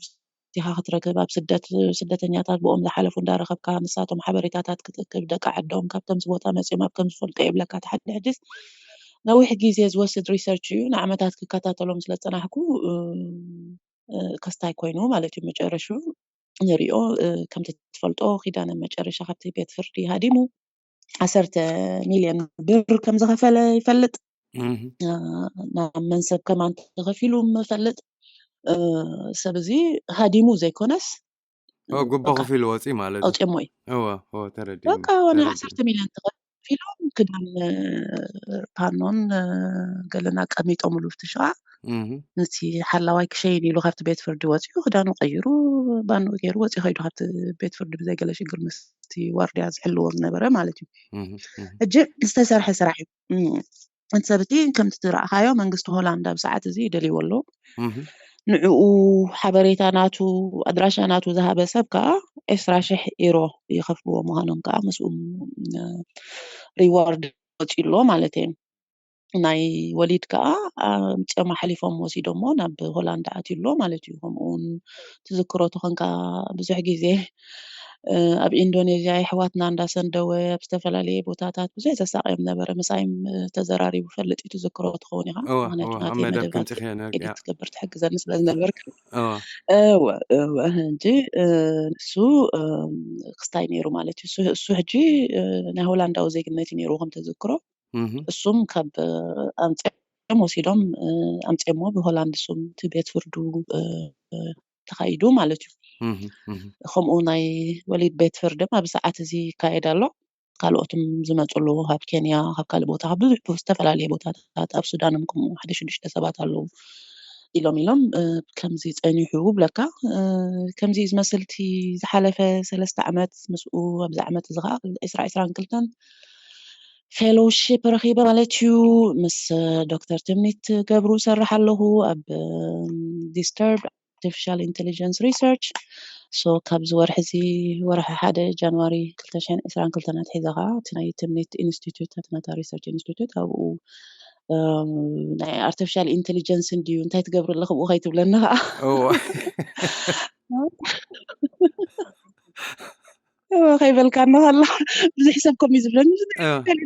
ኢኻ ክትረክብ። ኣብ ስደት ስደተኛታት ብኦም ዝሓለፉ እንዳረኸብካ ንሳቶም ሓበሬታታት ክትእክብ፣ ደቂ ዓዶም ካብ ከምዚ ቦታ መፂኦም ኣብ ከም ዝፈልጦ የብለካ። እቲ ሓደ ሕድስ ነዊሕ ግዜ ዝወስድ ሪሰርች እዩ። ንዓመታት ክከታተሎም ስለ ዝፀናሕኩ ከስታይ ኮይኑ ማለት እዩ። መጨረሹ ንሪኦ። ከምቲ ትፈልጦ ኪዳነ መጨረሻ ካብቲ ቤት ፍርዲ ሃዲሙ ዓሰርተ ሚልዮን ብር ከም ዝኸፈለ ይፈልጥ። ናብ መንሰብ ከማን ተኸፊሉ ምፈልጥ። ሰብ እዚ ሃዲሙ ዘይኮነስ ጉቦ ከፊሉ ወፂ ማለት እዩ። ኣውፅሞ እዩ። እወ እወ ተረዲኡ በቃ ዋና ዓሰርተ ሚልዮን ተኸፊሎም ክዳን ፓኖን ገለና ቀሚጦምሉ ብትሽዓ ነቲ ሓላዋይ ክሸይን ኢሉ ካብቲ ቤት ፍርዲ ወፂኡ ክዳኑ ቀይሩ ባኑ ገይሩ ወፂኡ ከይዱ ካብቲ ቤት ፍርዲ ብዘይ ገለ ሽግር ምስቲ ዋርድያ ዝሕልዎ ዝነበረ ማለት እዩ። ሕጂ ዝተሰርሐ ስራሕ እዩ። እቲ ሰብ እቲ ከምቲ ዝረኣኻዮ መንግስቲ ሆላንድ ኣብ ሰዓት እዚ ይደልይዎ ኣሎ። ንዕኡ ሓበሬታ ናቱ ኣድራሻ ናቱ ዝሃበ ሰብ ከዓ ዕስራ ሽሕ ኢሮ ይኸፍልዎ ምዃኖም ከዓ ምስኡ ሪዋርድ ወፂኡ ኣሎ ማለት እዩ። ናይ ወሊድ ከዓ ኣምፅኦም ኣሕሊፎም ወሲዶሞ ናብ ሆላንድ ኣትዩ ኣሎ ማለት እዩ። ከምኡ እውን ትዝክሮ ተኾንካ ብዙሕ ግዜ ኣብ ኢንዶኔዥያ የሕዋትና እንዳሰንደወ ኣብ ዝተፈላለየ ቦታታት ብዙሕ ዘሳቕዮም ነበረ። ምሳይም ተዘራሪቡ ፈልጥ እዩ ትዝክሮ ትኸውን ኢኻ። ምክንያቱ ናተይ መደብ ኤዲት ትገብር ትሕግዘኒ ስለ ዝነበርክ እወ እወ እንጂ ንሱ ክስታይ ነይሩ ማለት እዩ። እሱ ሕጂ ናይ ሆላንዳዊ ዜግነት እዩ ነይሩ ከም ተዝክሮ። እሱም ካብ ኣምፅኦም ወሲዶም ኣምፅኦሞ ብሆላንድ እሱም እቲ ቤት ፍርዱ ተኻይዱ ማለት እዩ። ከምኡ ናይ ወሊድ ቤት ፍርድም ኣብ ሰዓት እዚ ይካየድ ኣሎ። ካልኦትም ዝመፅሉ ካብ ኬንያ ካብ ካልእ ቦታ ካብ ብዙሕ ዝተፈላለየ ቦታታት ኣብ ሱዳንም ከምኡ ሓደ ሽዱሽተ ሰባት ኣለዉ ኢሎም ኢሎም ከምዚ ፀኒሑ ብለካ። ከምዚ እዩ ዝመስል እቲ ዝሓለፈ ሰለስተ ዓመት ምስኡ ኣብዚ ዓመት እዚ ከዓ ዕስራ ዕስራን ክልተን ፌሎውሺፕ ረኺበ ማለት እዩ። ምስ ዶክተር ትምኒት ገብሩ ሰርሕ ኣለኹ ኣብ ዲስተርብ ኣርቲፊሻል ኢንቴሊጀንስ ሪሰርች። ሶ ካብዚ ወርሒ እዚ ወርሒ ሓደ ጃንዋሪ ክልተ ሽሕን ዕስራን ክልተን ኣትሒዘ ከዓ እቲ ናይ ትምኒት ኢንስቲትዩት ናትና ሪሰርች ኢንስቲትዩት ኣብኡ ናይ ኣርቲፊሻል ኢንቴሊጀንስ እንድዩ እንታይ ትገብሪ ኣለኺ ብኡ ከይትብለኒ ከዓ ከይበልካ እናሃላ ብዙሕ ሰብ ከምኡ ዝብለኒ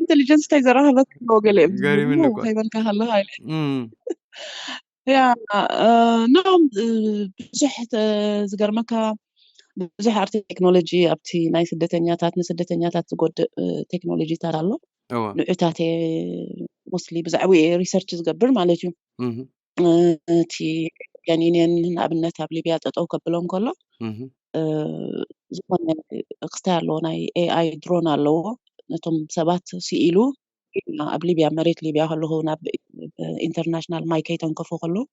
ኢንቴሊጀንስ እንታይ ዘራኸበት ኣለዎ ገለ እዮም ዝብሉ ከይበልካ ከለካ ኢለ ያ ኖም ብዙሕ ዝገርመካ ብዙሕ ኣርቲ ቴክኖሎጂ ኣብቲ ናይ ስደተኛታት ንስደተኛታት ዝጎድእ ቴክኖሎጂታት ኣሎ። ንዑታት ሞስሊ ብዛዕባ ሪሰርች ዝገብር ማለት እዩ። እቲ ዩኒየን ንኣብነት ኣብ ሊብያ ጠጠው ከብሎም ከሎ ዝኾነ ክስታይ ኣለዎ ናይ ኤኣይ ድሮን ኣለዎ ነቶም ሰባት ስኢሉ ኣብ ሊብያ መሬት ሊብያ ከለኹ ናብ ኢንተርናሽናል ማይ ከይተንከፉ ከለዉ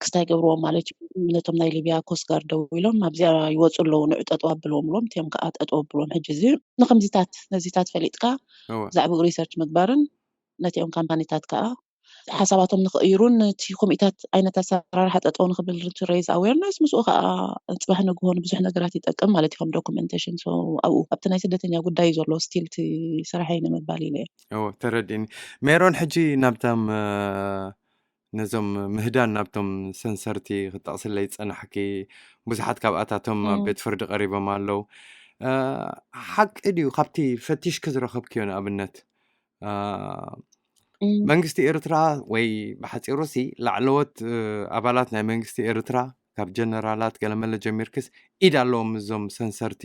ክስታይ ገብርዎም ማለት እዩ። ነቶም ናይ ሊብያ ኮስት ጋርድ ደዊሎም ኣብዚኣ ይወፁ ኣለዉ ንዑ ጠጠው ኣብልዎም ብሎም እቲኦም ከዓ ጠጠው ኣብልዎም። ሕጂ እዚ ንከምዚታት ነዚታት ፈሊጥካ ብዛዕባኡ ሪሰርች ምግባርን ነቲኦም ካምፓኒታት ከዓ ሓሳባቶም ንክቕይሩን እቲ ኮሚታት ዓይነት ኣሰራርሓ ጠጠው ንክብል ሬዝ ኣዌርነስ ምስኡ ከዓ ፅባሕ ንግሆ ንብዙሕ ነገራት ይጠቅም ማለት እዩ ከም ዶኩመንቴሽን። ኣብኡ ኣብቲ ናይ ስደተኛ ጉዳይ እዩ ዘሎ ስቲል እቲ ስራሐይ ንምባል ኢለ እየ። ተረዲኒ። ሜሮን ሕጂ ናብቶም ነዞም ምህዳን ናብቶም ሰንሰርቲ ክጠቕስለይ ዝጸናሕኪ ብዙሓት ካብኣታቶም ኣብ ቤት ፍርዲ ቀሪቦም ኣለዉ። ሓቂ ድዩ ካብቲ ፈቲሽኪ ዝረኸብክዮ ንኣብነት መንግስቲ ኤርትራ ወይ ብሓጺሩ ሲ ላዕለዎት ኣባላት ናይ መንግስቲ ኤርትራ ካብ ጀነራላት ገለመለ ጀሚርክስ ኢድ ኣለዎም እዞም ሰንሰርቲ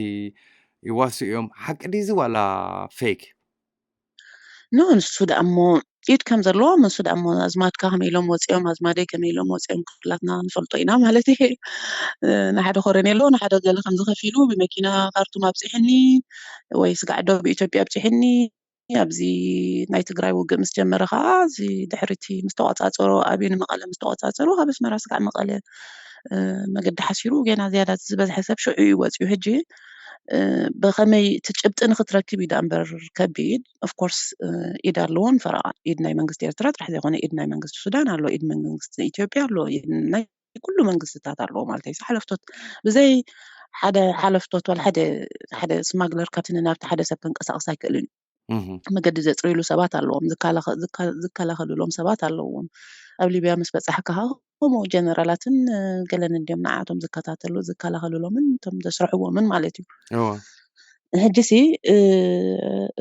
ይዋስኡ እዮም። ሓቂ ድዩ ዋላ ፌክ? ኖ ንሱ ደኣ እሞ ኢድ ከም ዘለዎ ንሱ ደኣ እሞ ኣዝማድካ ከመይ ኢሎም ወፂኦም ኣዝማደይ ከመይ ኢሎም ወፂኦም ኩላትና ንፈልጦ ኢና ማለት እዩ። ንሓደ ኮረኔሎ ንሓደ ገለ ከም ዝኸፊሉ ብመኪና ካርቱም ኣብፂሕኒ ወይ ስጋዕዶ ብኢትዮጵያ ኣብፂሕኒ ኣብዚ ናይ ትግራይ ውግእ ምስ ጀመረ ከዓ እዚ ድሕሪቲ ምስ ተቋፃፀሮ ኣብዩ ንመቐለ ምስ ተቋፃፀሩ ካብ ኣስመራ ስጋዕ መቐለ መገዲ ሓሲሩ ገና ዝያዳ ዝበዝሐ ሰብ ሽዑ እዩ ወፂኡ። ሕጂ ብኸመይ እቲ ጭብጢ ንክትረክብ እዩ ደኣ እምበር ከቢድ። ኦፍኮርስ ኢድ ኣለዎን ፈረቓ፣ ኢድ ናይ መንግስቲ ኤርትራ ጥራሕ ዘይኮነ ኢድ ናይ መንግስቲ ሱዳን ኣሎ፣ ኢድ መንግስቲ ኢትዮጵያ ኣሎ፣ ኢድ ናይ ኩሉ መንግስትታት ኣለዎ ማለት እዩ። ሓለፍቶት ብዘይ ሓደ ሓለፍቶት ዋላ ሓደ ሓደ ስማግለር ካብቲ ናብቲ ሓደ ሰብ ከንቀሳቕስ ኣይክእልን እዩ። መገዲ ዘፅርይሉ ሰባት ኣለዎም፣ ዝከላኸልሎም ሰባት ኣለዎም። ኣብ ሊብያ ምስ በፃሕካ ከምኡ ጀነራላትን ገለን እንዲዮም ንዓቶም ዝከታተሉ ዝከላኸልሎምን እቶም ዘስርሕዎምን ማለት እዩ። ሕጂ ሲ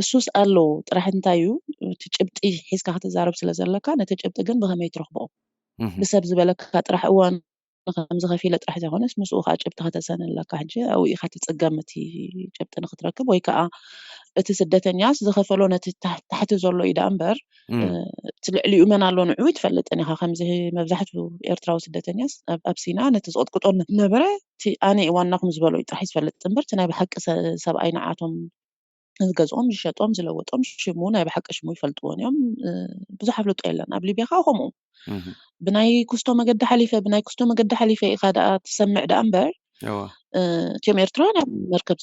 እሱስ ኣሎ ጥራሕ እንታይ እዩ? እቲ ጭብጢ ሒዝካ ክትዛረብ ስለ ዘለካ ነቲ ጭብጢ ግን ብኸመይ ትረኽቦ? ብሰብ ዝበለካ ጥራሕ እዋን ከምዚ ከፊለ ጥራሕ ዘይኮነስ ምስኡ ከዓ ጭብጢ ከተሰንለካ ሕጂ ኣብኡ ኢኻ ትፅገም እቲ ጭብጢ ንክትረክብ ወይ ከዓ እቲ ስደተኛስ ዝኸፈሎ ነቲ ታሕቲ ዘሎ እዩ ደኣ እምበር እቲ ልዕሊኡ መን ኣሎ ንዕኡ ኣይትፈልጥን ኢኻ። ከምዚ መብዛሕትኡ ኤርትራዊ ስደተኛስ ኣብ ሲና ነቲ ዝቕጥቅጦ ነበረ እቲ ኣነ ዋናኹም ዝበሎ እዩ ጥራሕ ዝፈልጥ እምበር እቲ ናይ ብሓቂ ሰብኣይ ንዓቶም ዝገዝኦም ዝሸጦም ዝለወጦም ሽሙ ናይ ብሓቂ ሽሙ ይፈልጥዎን እዮም። ብዙሕ ኣፍልጦ የለን ኣብ ሊብያ ከዓ ከምኡ ብናይ ኩስቶ መገዲ ሓሊፈ ብናይ ኩስቶ መገዲ ሓሊፈ ኢኻ ደኣ ትሰምዕ ደኣ እምበር እቲኦም ኤርትራውያን ኣብ መርከብ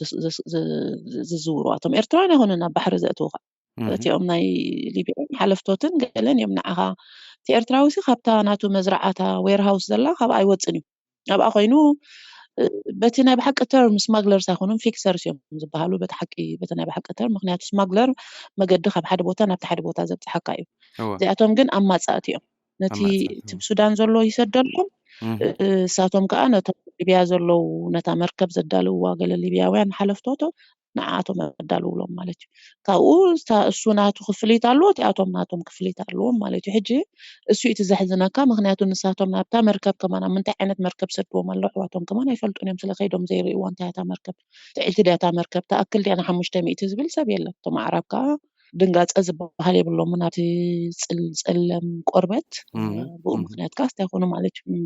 ዝዝውሩ እቶም ኤርትራውያን ኣይኮኑን ኣብ ባሕሪ ዘእትዉ እቲኦም ናይ ሊብያ ሓለፍቶትን ገለን እዮም ንዓኻ እቲ ኤርትራዊ ሲ ካብታ ናቱ መዝረዓታ ዌርሃውስ ዘላ ካብኣ ኣይወፅን እዩ ኣብኣ ኮይኑ በቲ ናይ ብሓቂ ተርም ስማግለርስ ኣይኮኑን ፊክሰርስ እዮም ዝበሃሉ በቲ ሓቂ በቲ ናይ ብሓቂ ተርም ምክንያቱ ስማግለር መገዲ ካብ ሓደ ቦታ ናብቲ ሓደ ቦታ ዘብፅሓካ እዩ እዚኣቶም ግን ኣማፃእቲ እዮም ነቲ እቲ ሱዳን ዘሎ ይሰደሎም እሳቶም ከዓ ነቶም ሊብያ ዘለዉ ነታ መርከብ ዘዳልውዋ ገለ ሊብያውያን ሓለፍቶቶ ንዓኣቶም ኣዳልውሎም ማለት እዩ ካብኡ እሱ ናቱ ክፍሊት ኣለዎ እቲኣቶም ናቶም ክፍሊት ኣለዎም ማለት እዩ ሕጂ እሱ እቲ ዘሕዝነካ ምክንያቱ ንሳቶም ናብታ መርከብ ከማን ኣብ ምንታይ ዓይነት መርከብ ሰድዎም ኣለዉ ኣሕዋቶም ከማን ኣይፈልጡን እዮም ስለ ከይዶም ዘይርእይዋ እንታይ እታ መርከብ ትዕልቲ ድያ እታ መርከብ ትኣክል ድያ ንሓሙሽተ ሚእቲ ዝብል ሰብ የለን እቶም ኣዕራብ ከዓ ድንጋፀ ዝበሃል የብሎምን ኣብቲ ፅልፀለም ቆርበት ብኡ ምክንያት ከዓ እንታይ ይኮኑ ማለት እዩ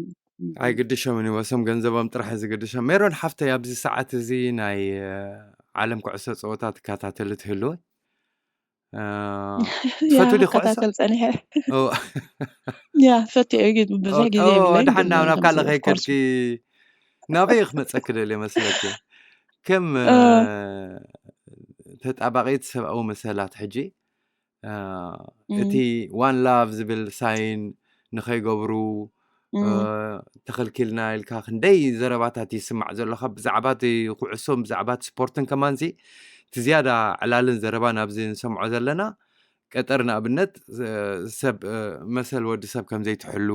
ኣይግድሾምን እዩ ወሶም ገንዘቦም ጥራሕ ዝግድሾም ሜሮን ሓፍተይ ኣብዚ ሰዓት እዚ ናይ ዓለም ኩዕሶ ፀወታ ትከታተሊ ትህልወ ትፈትዲ ኩዕሶ ጸኒሐ ያ ፈትዮ ግን ብዙሕ ግዜ ድሓን ናብ ካልእ ከይከድኪ ናበይ ክመፀኪ ደልየ መስለኪ ከም ተጣባቂት ሰብኣዊ መሰላት ሕጂ እቲ ዋን ላቭ ዝብል ሳይን ንኸይገብሩ ተኸልኪልና ኢልካ ክንደይ ዘረባታት ይስማዕ ዘሎ ካብ ብዛዕባ ኩዕሶን ብዛዕባ ስፖርትን ከማንዚ እቲ ዝያዳ ዕላልን ዘረባን ኣብዚ ንሰምዖ ዘለና ቀጠር ንኣብነት ሰብ መሰል ወዲ ሰብ ከም ዘይትሕሉ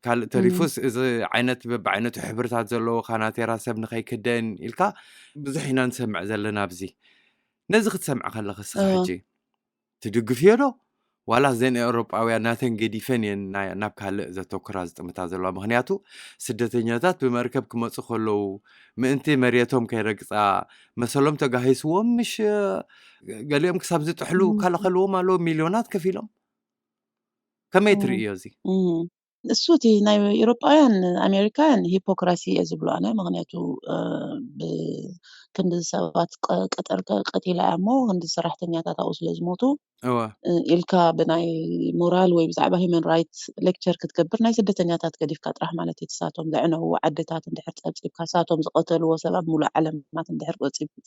ካልእ ተሪፉስ እዚ ዓይነት በብዓይነቱ ሕብርታት ዘለዎ ካናቴራ ሰብ ንኸይክደን ኢልካ ብዙሕ ኢና ንሰምዕ ዘለና ኣብዚ ነዚ ክትሰምዕ ከለኺ ስኻ ሕጂ ትድግፍዮ ዶ ዋላ ዘን ኤውሮጳውያን ናተን ገዲፈን እየን ናብ ካልእ ዘተኩራ ዝጥምታ ዘለዋ ምክንያቱ ስደተኛታት ብመርከብ ክመፁ ከለዉ ምእንቲ መሬቶም ከይረግፃ መሰሎም ተጋሂስዎም ምሽ ገሊኦም ክሳብ ዝጥሕሉ ከለኸልዎም ኣለዎ ሚልዮናት ከፊሎም ከመይ ትርእዮ እዚ እሱ እቲ ናይ ኤውሮጳውያን ኣሜሪካውያን ሂፖክራሲ እየ ዝብሎ ኣነ ምክንያቱ ክንዲ ሰባት ቀጠር ቀቲላ እያ እሞ ክንዲ ሰራሕተኛታት ኣብኡ ስለ ዝሞቱ ኢልካ ብናይ ሞራል ወይ ብዛዕባ ሂማን ራይት ሌክቸር ክትገብር ናይ ስደተኛታት ገዲፍካ ጥራሕ ማለት እዩ ትሳቶም ዘዕነው ዓድታት እንድሕር ፀብፂብካ ሳቶም ዝቀተልዎ ሰብ ኣብ ሙሉእ ዓለማት እንድሕር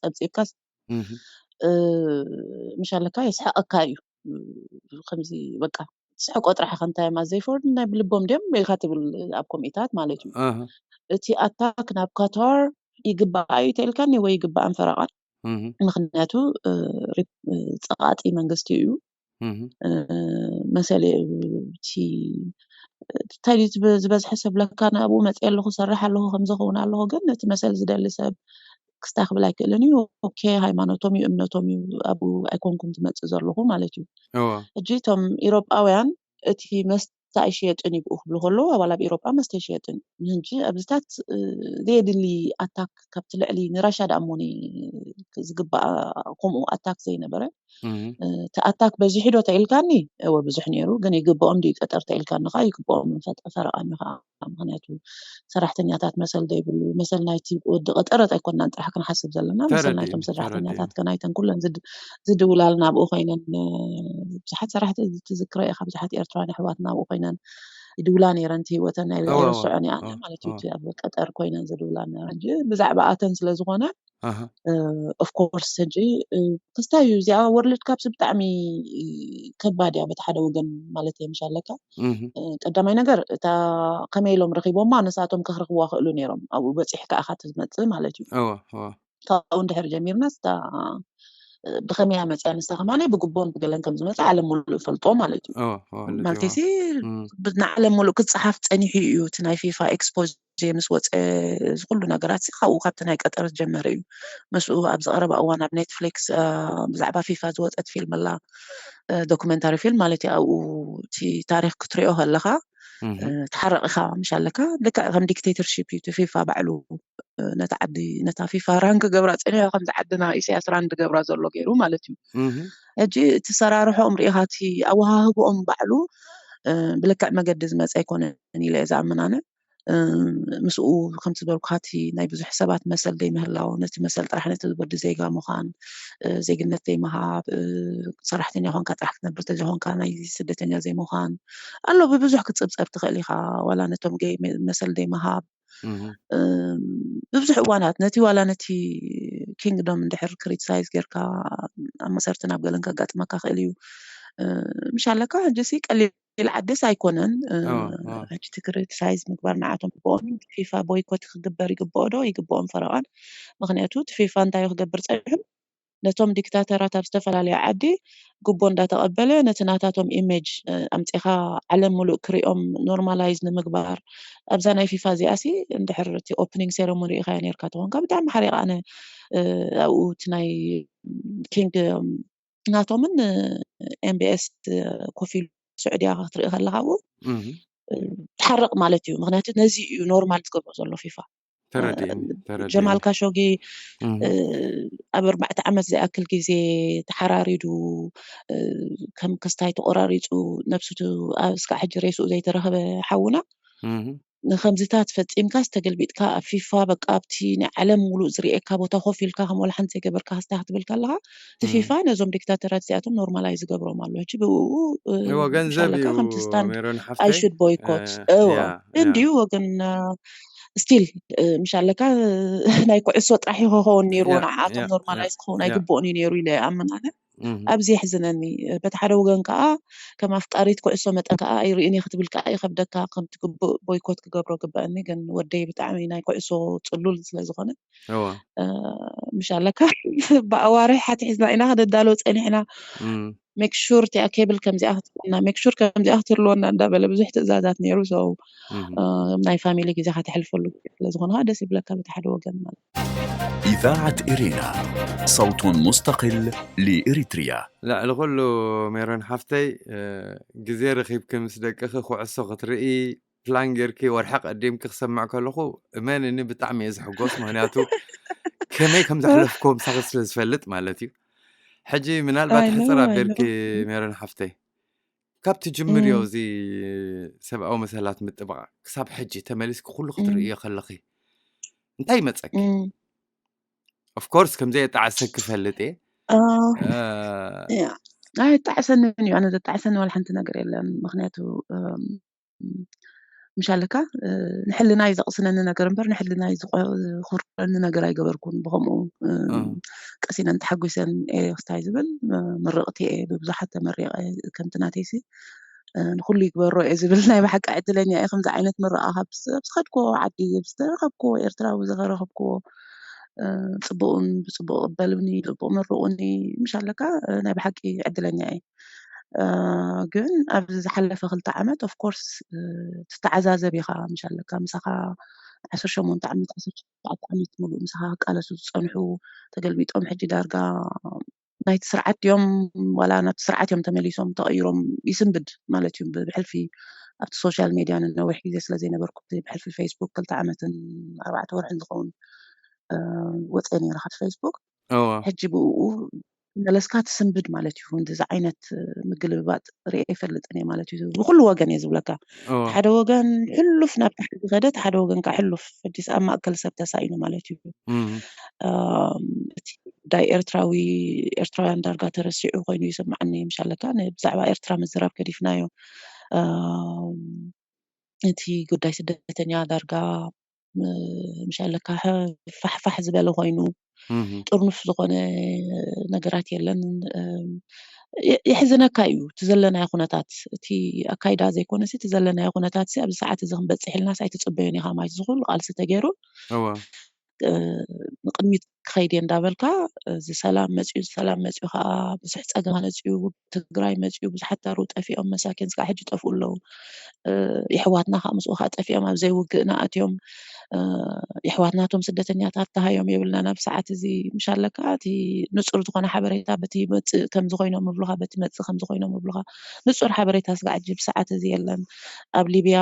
ፀብፂብካስ ምሻለካ የስሕቀካ እዩ ከምዚ በቃ ትስሕቆ ጥራሕ ከምታይ ማ ዘይፈርድ ናይ ብልቦም ድዮም ኢልካ ትብል ኣብ ኮሚታት ማለት እዩ እቲ ኣታክ ናብ ካታር ይግባእ እዩ ተልካኒ ወይ ይግባእን ፈረቓን ምክንያቱ ፀቃጢ መንግስቲ እዩ መሰለ እቲ እንታይ ዝበዝሐ ሰብ ለካ ናብኡ መፅእ ኣለኹ ሰርሕ ኣለኹ ከምዝኸውን ኣለኹ ግን እቲ መሰል ዝደሊ ሰብ ክስታይ ክብል ኣይክእልን እዩ ኦኬ ሃይማኖቶም እዩ እምነቶም እዩ ኣብኡ ኣይኮንኩም ትመፅእ ዘለኹ ማለት እዩ ሕጂ እቶም ኢሮጳውያን እቲ መስተ ኣይሽየጥን እዩ ብኡ ክብሉ ከለዉ ኣባል ኣብ ኢሮጳ መስተ ይሽየጥን እዩ ንህጂ ኣብዚታት ዘየድሊ ኣታክ ካብቲ ልዕሊ ንራሻ ደኣ እሞኒ ዝግባኣ ከምኡ ኣታክ ዘይነበረ እቲ ኣታክ በዚሑ ዶ ተኢልካኒ እወ ብዙሕ ነይሩ ግን ይግብኦም ድዩ ቀጠር ተኢልካኒ ከዓ ይግብኦም ፈረቃኒ ከዓ ምክንያቱ ሰራሕተኛታት መሰል ዘይብሉ መሰል ናይቲ ወዲ ቀጠረት ኣይኮናን ጥራሕ ክንሓስብ ዘለና መሰል ናይቶም ሰራሕተኛታት ከናይተን ኩለን ዝድውላል ናብኡ ኮይነን ብዙሓት ሰራሕቲ ትዝክረ ኢካ ብዙሓት ኤርትራውያን ኣሕዋት ናብኡ ኮይነን ይድውላ ነይረን ህይወተን ኣይረስዖን እያ ማለት እዩ ኣብ ቀጠር ኮይነን ዝድውላ ነይረን ብዛዕባ ኣተን ስለዝኮነ ኣሃ። ኦፍ ኮርስ ሕጂ ክስታይ እዩ። እዚኣ ወርልድ ካፕስ ብጣዕሚ ከባድ እያ በቲ ሓደ ወገን ማለት እየ። ምሽ ኣለካ ቀዳማይ ነገር እታ ከመይ ኢሎም ረኺቦማ ንሳቶም ከኽረኽብዋ ክእሉ ነይሮም፣ ኣብኡ በፂሕካ ኢኻ ትመፅእ ማለት እዩ። እወ እወ ካብኡ እንድሕር ጀሚርና ስታ ብኸመይ መፅያ ንሳ ከማነ ብግቦን ብገለን ከም ዝመፅእ ዓለም ሙሉእ ይፈልጦ ማለት እዩ። እወ እወ ልክ ማለት እወ ሲ ንዓለም ሙሉእ ክፀሓፍ ፀኒሑ እዩ። እቲ ናይ ፊፋ ኤክስፖዜ ምስ ወፀ እዚ ኩሉ ነገራት ሲ ካብኡ ካብቲ ናይ ቀጠር ዝጀመረ እዩ። ምስኡ ኣብዚ ቀረባ እዋን ኣብ ኔትፍሊክስ ብዛዕባ ፊፋ ዝወፀት ፊልም ኣላ፣ ዶኩመንታሪ ፊልም ማለት እዩ። ኣብኡ እቲ ታሪክ ክትሪኦ ከለካ እህ ትሓረቕ ኢኻ ምሽ ኣለካ። ልክዕ ከም ዲክቴተርሺፕ እዩ እቲ ፊፋ ባዕሉ ነታ ዓዲ ነታ ፊፋ ራን ክገብራ ፀኒሑ ከምዚ ዓድና ኢሳያስ ራን ዝገብራ ዘሎ ገይሩ ማለት እዩ። እህ ሕጂ እቲ ሰራርሖኦም ርኢኻ እቲ ኣወሃህብኦም ባዕሉ ብልክዕ መገዲ ዝመፀ ኣይኮነን ኢለ እየ ዝኣምን ኣነ። ምስኡ ከምቲ ዝበልኩካ እቲ ናይ ብዙሕ ሰባት መሰል ዘይምህላው ነቲ መሰል ጥራሕ ነቲ ወዲ ዜጋ ምዃን ዜግነት ዘይምሃብ ሰራሕተኛ ኾንካ ጥራሕ ክትነብር ተዘይኾንካ ናይ ስደተኛ ዘይምዃን ኣሎ። ብብዙሕ ክትፅብፀብ ትኽእል ኢኻ። ዋላ ነቶም ገይ መሰል ዘይምሃብ ብብዙሕ እዋናት ነቲ ዋላ ነቲ ኪንግዶም እንድሕር ክሪቲሳይዝ ጌርካ ኣብ መሰርትን ኣብ ገለን ከጋጥመካ ክእል እዩ። ምሽ ኣለካ ሕጂ ሲ ቀሊል ዓድስ ኣይኮነን። ሕጂ እቲ ክሪቲሳይዝ ምግባር ንዓቶም ይግብኦም ፊፋ ቦይኮት ክግበር ይግብኦ ዶ ይግብኦም ፈረቓን። ምክንያቱ እቲ ፊፋ እንታይ ክገብር ፀኒሑ ነቶም ዲክታተራት ኣብ ዝተፈላለዩ ዓዲ ጉቦ እንዳተቐበለ ነቲ ናታቶም ኢሜጅ ኣምፂኻ ዓለም ሙሉእ ክሪኦም ኖርማላይዝ ንምግባር ኣብዛ ናይ ፊፋ እዚኣ ሲ እንድሕር እቲ ኦፕኒንግ ሴረሞኒ ሪኢኻዮ ነርካ ተኾንካ ብጣዕሚ ሓሪቕ ኣነ ኣብኡ እቲ ናይ ኪንግ ናቶምን ኤምቢኤስ ኮፍ ኢሉ ስዑድያ ክትርኢ ከለካ ኣብኡ ትሓርቕ ማለት እዩ። ምክንያቱ ነዚ እዩ ኖርማል ዝገብሮ ዘሎ ፊፋ። ተረዲእኒ ተረዲእኒ ጀማል ካሾጊ ኣብ ኣርባዕተ ዓመት ዝኣክል ግዜ ተሓራሪዱ ከም ክስታይ ተቆራሪፁ ነብሱ እስካዕ ሕጂ ሬስኡ ዘይተረኸበ ሓውና ንከምዚታት ፈፂምካስ ተገልቢጥካ ኣብ ፊፋ በቃ ኣብቲ ናይ ዓለም ሙሉእ ዝርእየካ ቦታ ኮፍ ኢልካ ከም ወላ ሓንቲ ዘይገበርካ ክስታይ ክትብል ከለካ እቲ ፊፋ ነዞም ዲክታተራት እዚኣቶም ኖርማላይዝ ዝገብሮም ኣሎ። ሕጂ ብኡ እዎ ገንዘብ ምሻለካ እዩ ከምቲ ስታንድ ሜሮን I ሓፍተይ should boycott እዎ ያ ያ እንዲዩ ወገን ስቲል ምሻለካ ናይ ኩዕሶ ጥራሕ ክኸውን ነይርዎ ያ ንዓኣቶም ያ ያ ኖርማላይዝ ክኸውን ያ ኣይግብኦን እዩ ነይሩ ኢለ ኣምን ኣነ። እህ ኣብዚ የሕዝነኒ። በቲ ሓደ ወገን ከዓ ከም ኣፍቃሪት ኩዕሶ መጠን ከዓ ኣይርእን እየ ክትብል ከዓ ይኸብደካ። ከምቲ ግቡእ ቦይኮት ክገብሮ ግበአኒ ግን ወደይ ብጣዕሚ ናይ ኩዕሶ ፅሉል ስለዝኾነ እዋ ምሽ ኣለካ ብኣዋርሕ ሓትሒዝና ኢና ክንዳሎ ፀኒሕና። እም ሜክ ሹር እቲኣ ኬብል ከምዚኣ ክትህልወና ሜክ ሹር ከምዚኣ ክትህልወና እንዳበለ ብዙሕ ትእዛዛት ነይሩ። ሰው እህ ናይ ፋሚሊ ግዜካ ተሕልፈሉ ግዜ ስለዝኾነ ከዓ ደስ ይብለካ በቲ ሓደ ወገን ማለት። إذاعة إرينا، صوت مستقل لإريتريا. ልዕሊ ኩሉ ሜሮን ሓፍተይ ግዜ ረኺብኪ ምስ ደቅኺ ኩዕሶ ክትርኢ ፕላን ጌርኪ ወርሒ ቀዲምኪ ክሰምዕ ከለኹ እመንኒ ብጣዕሚ እየ ዝሕጎስ። ምክንያቱ ከመይ ከም ዘሕለፍኮ ምሳኺ ስለ ዝፈልጥ ማለት እዩ። ሕጂ ምናልባት I know, ሕፅር I ኣቢልኪ know. ሜሮን ሓፍተይ ካብ ትጅምርዮ እም፣ እዚ ሰብኣዊ መሰላት ምጥባቕ ክሳብ ሕጂ ተመሊስኪ ኩሉ እም፣ ክትርእዮ ከለኺ እንታይ ይመፀኪ? እም። ኦፍኮርስ ከም ዘየጣዕሰኪ ፈልጥ እየ። አ፣ እ፣ ያ። ኣይጣዕሰንን እዩ። ኣነ ዘጣዕሰኒ ዋላ ሓንቲ ነገር የለን። ምክንያቱ እም፣ ምሽ ኣለካ እ፣ ንሕልናይ ዘቕስነኒ ነገር እምበር ንሕልናይ ዝቆ- ዝኹርረኒ ነገር ኣይገበርኩን። ብኸምኡ እ፣ እ፣ ቀሲነን ተሓጒሰን እየ ክስታይ ዝብል እ፣ ምርቕቲ እየ። ብብዙሓት ተመሪቐ ከምቲ ናተይሲ እ፣ ንኩሉ ይግበሮ እየ ዝብል ናይ ብሓቂ ዕድለኛ እየ። ከምዚ ዓይነት ምርቓ ካብ ዝ- ኣብ ዝኸድክዎ ዓዲ ኣብ ዝተረኸብክዎ ኤርትራዊ ዝኸረኸብክዎ እ፣ ጽቡቕን ብጽቡቕ ቅበሉኒ ጽቡቕ ምርቑኒ ምሽ ኣለካ እ፣ ናይ ብሓቂ ዕድለኛ እየ። እ፣ ግን ኣብዚ ዝሓለፈ ክልተ ዓመት ኦፍኮርስ ትተዓዛዘብ ኢኻ ምሽ ኣለካ ምሳኻ ዓሰርተ ሸሞንተ ዓመት ዓሰርተ ሸውዓተ ዓመት ሙሉእ ምሳኻ ክቃለሱ ዝፀንሑ ተገልቢጦም ሕጂ ዳርጋ ናይቲ ስርዓት ድዮም ዋላ ናብቲ ስርዓት እዮም ተመሊሶም ተቐይሮም ይስንብድ ማለት እዩ። ብሕልፊ ኣብቲ ሶሻል ሜድያ ንነዊሕ ግዜ ስለ ዘይነበርኩ ብሕልፊ ፌስቡክ ክልተ ዓመትን ኣርባዕተ ወርሕን ዝኸውን እ፣ ወፅየ ነይረ ካብ ፌስቡክ። እዋ ሕጂ ብኡ መለስካ ትስንብድ ማለት እዩ። እንደዚ ዓይነት ምግልብባጥ ርኤ ይፈልጥን እየ ማለት እዩ። ብኩሉ ወገን እየ ዝብለካ። እዋ ሓደ ወገን ሕሉፍ ናብ ታሕቲ ዝኸደ፣ ሓደ ወገን ከዓ ሕሉፍ ሕጂስ ኣብ ማእከል ሰብ ተሳኢኑ ማለት እዩ። እም፣ ኣም፣ እቲ ጉዳይ ኤርትራዊ ኤርትራውያን ዳርጋ ተረሲዑ ኮይኑ ይስምዓኒ። ምሽ ኣለካ ን- ብዛዕባ ኤርትራ ምዝራብ ገዲፍናዮ። ኣም፣ እቲ ጉዳይ ስደተኛ ዳርጋ ም- ምሽ ኣለካ ሕ- ፋሕፋሕ ዝበለ ኮይኑ ጥርኑፍ ዝኾነ ነገራት የለን። የሕዝነካ እዩ እቲ ዘለናዮ ኩነታት፣ እቲ ኣካይዳ ዘይኮነሲ እቲ ዘለናዮ ኩነታት ሲ ኣብዚ ሰዓት እዚ ክንበፅሕ ኢልናስ ኣይትፅበዮን ኢኻ ማለት እዚ ኩሉ ቃልሲ ተገይሩ ንቅድሚት ክኸይድ እየ እንዳበልካ እዚ ሰላም መፅዩ፣ ሰላም መፅዩ ከዓ ብዙሕ ፀገም መፅዩ፣ ትግራይ መፅዩ፣ ብዙሓት ታሩ ጠፊኦም፣ መሳኪን ስጋዕ ሕጂ ጠፍኡ ኣለዉ። የሕዋትና ከዓ ምስኡ ከዓ ጠፊኦም ኣብ ዘይውግእ ንኣትዮም። የሕዋትናቶም ስደተኛታት ተሃዮም የብልና ናብ ሰዓት እዚ ምሻለካ እቲ ንፁር ዝኾነ ሓበሬታ በቲ መፅእ ከምዚ ኮይኖም ምብሉካ በቲ መፅእ ከምዚ ኮይኖም ምብሉካ ንፁር ሓበሬታ ስጋዕ ሕጂ ብሰዓት እዚ የለን። ኣብ ሊብያ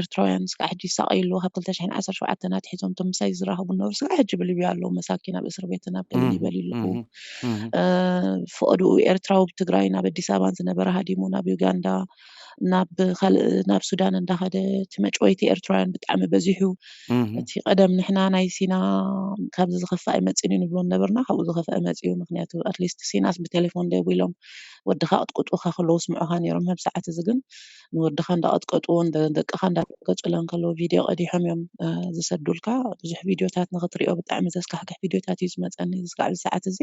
ኤርትራውያን ስጋዕ ሕጂ ይሳቀዩ ኣለዉ ካብ ክልተ ሽሕን ዓሰርተ ሸውዓተን ኣትሒዞም እቶም ምሳይ ዝራኸቡ ነበሩ ስጋዕ ሕጂ ብሊብያ ኣለዉ መሳኪን ኣብ እስር ቤትን ኣብ ገለን ይበልዩ ኣለዉ። ፍቐድኡ ኤርትራዊ ብትግራይ ናብ ኣዲስ ኣበባን ዝነበረ ሃዲሙ ናብ ዩጋንዳ ናብ ካልእ ናብ ሱዳን እንዳኸደ እቲ መጭወይቲ ኤርትራውያን ብጣዕሚ በዚሑ። እቲ ቀደም ንሕና ናይ ሲና ካብዚ ዝኸፍእ ኣይመፅን እዩ ንብሎ ነበርና ካብኡ ዝኸፍአ መፅኡ ምክንያቱ ኣትሊስት ሲናስ ብቴሌፎን ደዊሎም ወድኻ ቅጥቅጡኻ ከለዉ ስምዑኻ ነይሮም ኣብ ሰዓት እዚ ግን ንወድኻ እንዳቐጥቀጥዎ ደቅኻ እንዳገጹለን ከለዉ ቪድዮ ቀዲሖም እዮም ዝሰዱልካ ብዙሕ ቪድዮታት ንኽትሪኦ ብጣዕሚ ዘስካሕክሕ ቪድዮታት እዩ ዝመፀኒ ዝስካዕ ሰዓት እዚ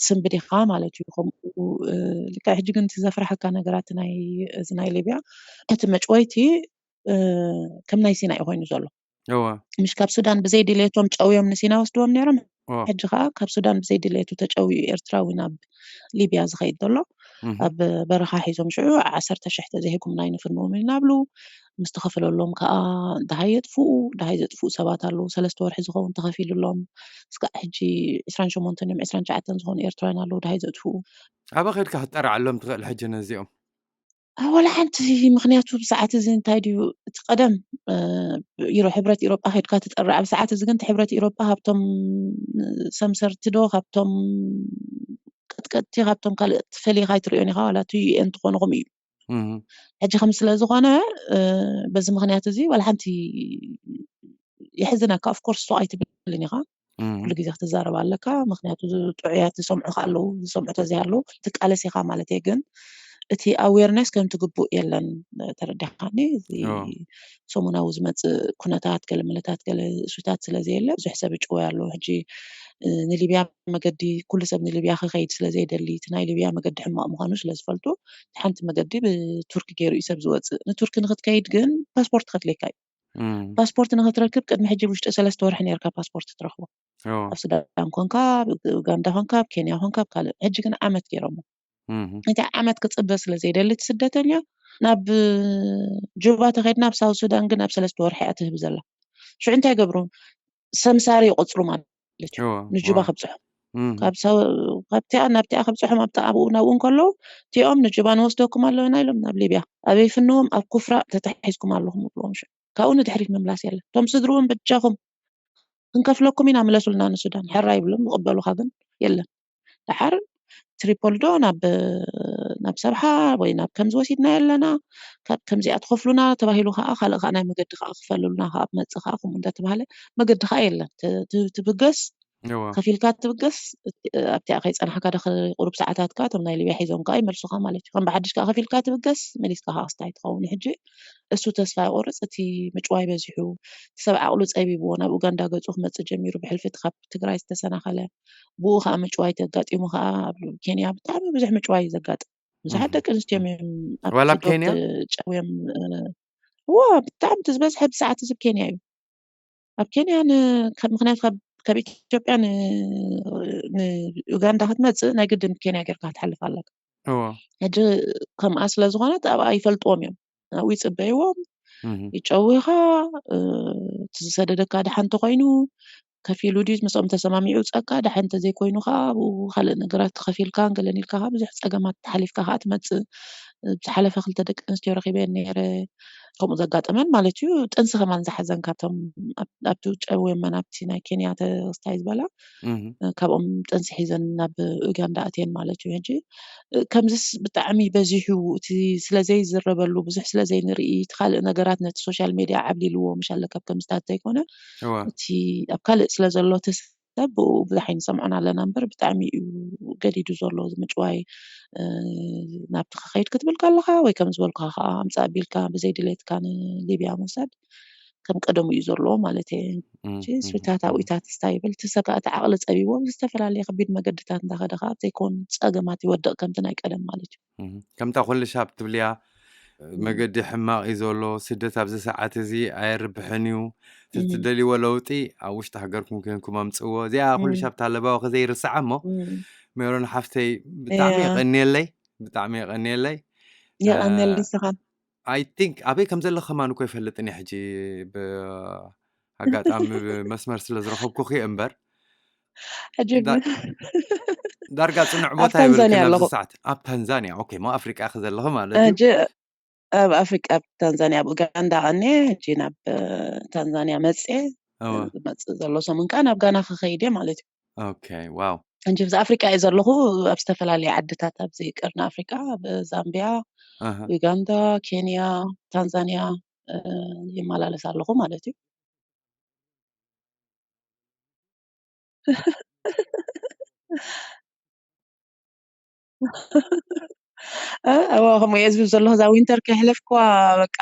ትስንብድ ኢኻ ማለት እዩ። ከምኡ ልክዕ ሕጂ ግን እቲ ዘፍርሓካ ነገራት ናይ እዚ ናይ ሊብያ እቲ መጭወይቲ ከም ናይ ሲና እዩ ኮይኑ ዘሎ። ምሽ ካብ ሱዳን ብዘይ ድሌቶም ጨውዮም ንሲና ወስድዎም ነይሮም። ሕጂ ከዓ ካብ ሱዳን ብዘይ ድሌቱ ተጨውዩ ኤርትራዊ ናብ ሊብያ ዝኸይድ ዘሎ ኣብ በረኻ ሒዞም ሽዑ ዓሰርተ ሽሕ ተዘይህኩም ናይ ንፍንዎም ኢልና ብሉ ምስ ተኸፈለሎም ከዓ ደሃይ የጥፍኡ ደሃይ ዘጥፍኡ ሰባት ኣለዉ ሰለስተ ወርሒ ዝኸውን ተኸፊሉሎም እስካዕ ሕጂ ዕስራን ሸሞንተን እዮም ዕስራን ትሽዓተን ዝኾኑ ኤርትራውያን ኣለዉ ደሃይ ዘጥፍኡ። ኣበ ከድካ ክትጠርዓሎም ትኽእል ሕጂ ነዚኦም? ወላ ሓንቲ ምክንያቱ ብሰዓት እዚ እንታይ ድዩ እቲ ቀደም ኢሮ ሕብረት ኢሮጳ ከድካ ትጠርዕ ኣብ ሰዓት እዚ ግን እቲ ሕብረት ኢሮጳ ካብቶም ሰምሰርቲ ዶ ካብቶም ቀጥቀጥቲ ካብቶም ካልእ ፈሊኻ ኣይትሪኦን ኢኻ ዋላ እቲ ዩኤን ትኾንኹም እዩ ሕጂ ከም ስለ ዝኾነ በዚ ምክንያት እዚ ዋላ ሓንቲ የሕዝነካ ኦፍኮርስ ሱቕ ኣይትብልን ኢኻ ኩሉ ግዜ ክትዛረብ ኣለካ ምክንያቱ ጥዑያት ዝሰምዑካ ኣለዉ ዝሰምዑ ተዘይ ኣለዉ ትቃለስ ኢኻ ማለት እየ ግን እቲ ኣዌርነስ ከም ትግቡእ የለን ተረዲኻኒ እዚ ሰሙናዊ ዝመፅእ ኩነታት ገለ ምለታት ገለ እሱታት ስለ ዘየለ ብዙሕ ሰብ ይጭወ ኣለዉ ሕጂ ንሊብያ መገዲ ኩሉ ሰብ ንሊብያ ክኸይድ ስለ ዘይደሊ እቲ ናይ ሊብያ መገዲ ሕማቕ ምዃኑ ስለ ዝፈልጡ ሓንቲ መገዲ ብቱርኪ ገይሩ እዩ ሰብ ዝወፅእ ንቱርኪ ንክትከይድ ግን ፓስፖርት ከድልየካ እዩ ፓስፖርት ንክትረክብ ቅድሚ ሕጂ ውሽጢ ሰለስተ ወርሒ ነርካ ፓስፖርት ትረክቦ ኣብ ሱዳን ኮንካ ኡጋንዳ ኮንካ ኣብ ኬንያ ኮንካ ኣብ ካልእ ሕጂ ግን ዓመት ገይሮሞ እቲ ዓመት ክፅበ ስለ ዘይደሊ እቲ ስደተኛ ናብ ጁባ ተኸድና ኣብ ሳውት ሱዳን ግን ኣብ ሰለስተ ወርሒ እያ ትህብ ዘላ ሽዑ እንታይ ገብሩ ሰምሳሪ ይቆፅሩ ማለት እዩ ንጁባ ከብፅሑ ካብቲኣ ናብቲኣ ከብፅሖም ኣብቲ ኣብኡ ናብኡ እንከለዉ እቲኦም ንጁባ ንወስደኩም ኣለና ኢሎም ናብ ሊብያ ኣበይ ፍንዎም ኣብ ኩፍራ ተታሒዝኩም ኣለኹም ይብልዎም ሽዑ ካብኡ ንድሕሪት ምምላስ የለን እቶም ስድርኡን በጃኹም ክንከፍለኩም ኢና ምለሱልና ንሱዳን ሕራ ይብሎም ይቕበሉኻ ግን የለን ደሓር ትሪፖል ዶ ናብ ናብ ሰብሓ ወይ ናብ ከምዚ ወሲድና የለና ካብ ከምዚኣ ትኸፍሉና ተባሂሉ ከዓ ካልእ ከዓ ናይ መገዲ ከዓ ክፈሉልና ከዓ መፅእ ከዓ ከምኡ እንዳተባሃለ መገዲ ከዓ የለን ትብገስ ከፊልካ ትብገስ ኣብቲኣ ከይፀናሕካ ደ ቁሩብ ሰዓታት ከዓ እቶም ናይ ሊብያ ሒዞም ከዓ ይመልሱካ ማለት እዩ ከም ብሓድሽ ከዓ ከፊልካ ትብገስ መሊስካ ከዓ ክስታይ ትኸውን ሕጂ እሱ ተስፋ ይቆርፅ እቲ ምጭዋይ በዚሑ እቲ ሰብ ዓቕሉ ፀቢብዎ ናብ ኡጋንዳ ገፁ ክመፅእ ጀሚሩ ብሕልፊ እቲ ካብ ትግራይ ዝተሰናኸለ ብኡ ከዓ ምጭዋይ ተጋጢሙ ከዓ ኣብ ኬንያ ብጣዕሚ ብዙሕ ምጭዋይ እዩ ዘጋጥም ብዙሓት ደቂ ኣንስትዮ እዮም ኣብ ዋላ ኣብ ስደት ኬንያ? ተጨውዮም እዋ ብጣዕሚ እቲ ዝበዝሐ ብሰዓት እዚ ኣብ ኬንያ እዩ ኣብ ኬንያ ን- ካብ- ምክንያቱ ካብ- ካብ ኢትዮጵያ ን- ንኡጋንዳ ክትመፅእ ናይ ግድን ኬንያ ጌርካ ክትሓልፍ ኣለካ እዋ ሕጂ ከምኣ ስለ ዝኾነት ኣብኣ ይፈልጥዎም እዮም ኣብኡ ይፅበይዎም እህ፣ ይጨዊኻ እቲ ዝሰደደካ ድሓን እንተኮይኑ ከፊሉ ድዩ ምስኦም ተሰማሚዑ ውፀካ ድሓን እንተዘይኮይኑ ከዓ ኣብኡ ካልእ ነገራት ተኸፊልካ ገለን ኢልካ ከዓ ብዙሕ ፀገማት ተሓሊፍካ ከዓ ትመፅእ ዝሓለፈ ክልተ ደቂ ኣንስትዮ ረኪበ ነይረ ከምኡ ዘጋጠመን ማለት እዩ ጥንሲ ከማን ዝሓዘን ካብቶም ኣብቲ ውጫዊ ወመን ኣብቲ ናይ ኬንያ ተስታይ ዝበላ እህ፣ ካብኦም ጥንሲ ሒዘን ናብ ኡጋንዳ ኣትየን ማለት እዩ ሕጂ ከምዚስ ብጣዕሚ በዚሑ እቲ ስለዘይዝረበሉ ብዙሕ ስለዘይንርኢ እቲ ካልእ ነገራት ነቲ ሶሻል ሜድያ ዓብሊልዎ ምሻለ ካብ ከምዝታት ዘይኮነ እዋ፣ እቲ ኣብ ካልእ ስለ ዘሎ እቲ ሰብ ብኡ ብዙሕ ኣይንሰምዖን ኣለና እምበር ብጣዕሚ እዩ ገዲዱ ዘሎ እዚ ምጭዋይ ናብቲ ክኸይድ ክትብል ከለኻ ወይ ከም ዝበልኩኻ ከዓ ኣምፃእ ኣቢልካ ብዘይ ድሌትካ ንሊብያ ምውሳድ ከም ቀደሙ እዩ ዘለዎ ማለት እየ። ስዊታት ኣብኢታት ስታ ይብል፣ እቲ ሰጋእቲ ዓቕሊ ጸቢቦም ዝተፈላለየ ከቢድ መገድታት እንዳኸደ ከዓ ኣብ ዘይኮን ጸገማት ይወድቕ ከምቲ ናይ ቀደም ማለት እዩ። ከምታ ኩሉ ሻብ ትብልያ መገዲ ሕማቕ እዩ ዘሎ፣ ስደት ኣብዚ ሰዓት እዚ ኣየርብሕን እዩ። ትደልይዎ ለውጢ ኣብ ውሽጢ ሃገርኩም ኮንኩም ኣምፅዎ። እዚኣ ኩሉ ሻብ ታለባዊ ከዘይርስዓ እሞ፣ ሜሮን ሓፍተይ፣ ብጣዕሚ የቐንየለይ፣ ብጣዕሚ የቐንየለይ። የቐንየለይ። ስኻ ኣይ ቲንክ ኣበይ ከም ዘለኽ ከማን እኮ ይፈልጥን እየ ሕጂ። ብኣጋጣሚ መስመር ስለ ዝረኸብኩኺ እምበር፣ ሕጂ ዳርጋ ፅኑዕ ቦታ ይብልክን ኣብዚ ሰዓት ኣብ ታንዛኒያ። ኦኬ፣ ሞ ኣፍሪቃ ከ ዘለኹ ማለት እዩ። ኣብ ኣፍሪቃ፣ ኣብ ታንዛኒያ፣ ኣብ ኡጋንዳ ቀንየ። ሕጂ ናብ ታንዛኒያ መፅየ። ዝመፅእ ዘሎ ሰሙን ከዓ ናብ ጋና ክኸይድ እየ ማለት እዩ። ኦኬ፣ ዋው። እንጂ ኣብዚ ኣፍሪቃ እየ ዘለኹ። ኣብ ዝተፈላለዩ ዓድታት ኣብዚ ቀርኒ ኣፍሪቃ፣ ኣብ ዛምቢያ፣ ዩጋንዳ፣ ኬንያ፣ ታንዛኒያ ይመላለስ ኣለኹ ማለት እዩ። እዋ ከምኡ እየ ዝብል ዘለኹ። እዛ ዊንተር ከይሕለፍክዋ በቃ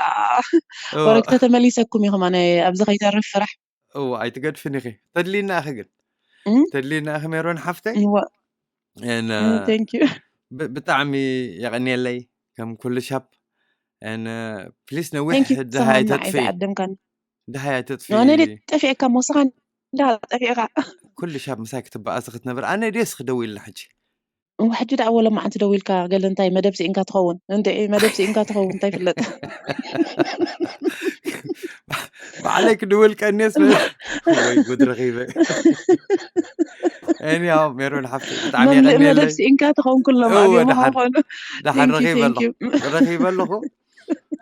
ወረግ ተተመሊሰኩም ኢኹም። ኣነ ኣብዚ ከይተርፍ ስራሕ። እዋ ኣይትገድፍን ኢኺ። ተድልይና ኢኺ ግን። ተድልይና ኢኺ ሜሮን ሓፍተይ። ብጣዕሚ የቐንየለይ ከም ኩሉ ሻብ። ፕሊስ ነዊሕ ድሃይ ተጥፍኢ። ድሃይ ተጥፍኢ። ጠፊእካ ሞስኻ እንዳ ጠፊእካ። ኩሉ ሻብ ምሳይ ክትበኣሲ ክትነብር። ኣነ ደስ ክደውልና ሕጂ። ሕጂ ደኣ ወሎ መዓንቲ ደዊልካ ገለ እንታይ መደብ ስኢንካ ትኸውን? እንደ መደብ ስኢንካ ትኸውን እንታይ ፍለጥ? ባዕለይ ክድውል ቀንየስ ወይ ጉድ ረኺበ። ኤኒሃው ሜሮን ሓፍቲ ብጣዕሚ መደብ ስኢንካ ትኸውን ኩሎ ማለት እዩ። ደሓን ረኺበ ኣለኹ።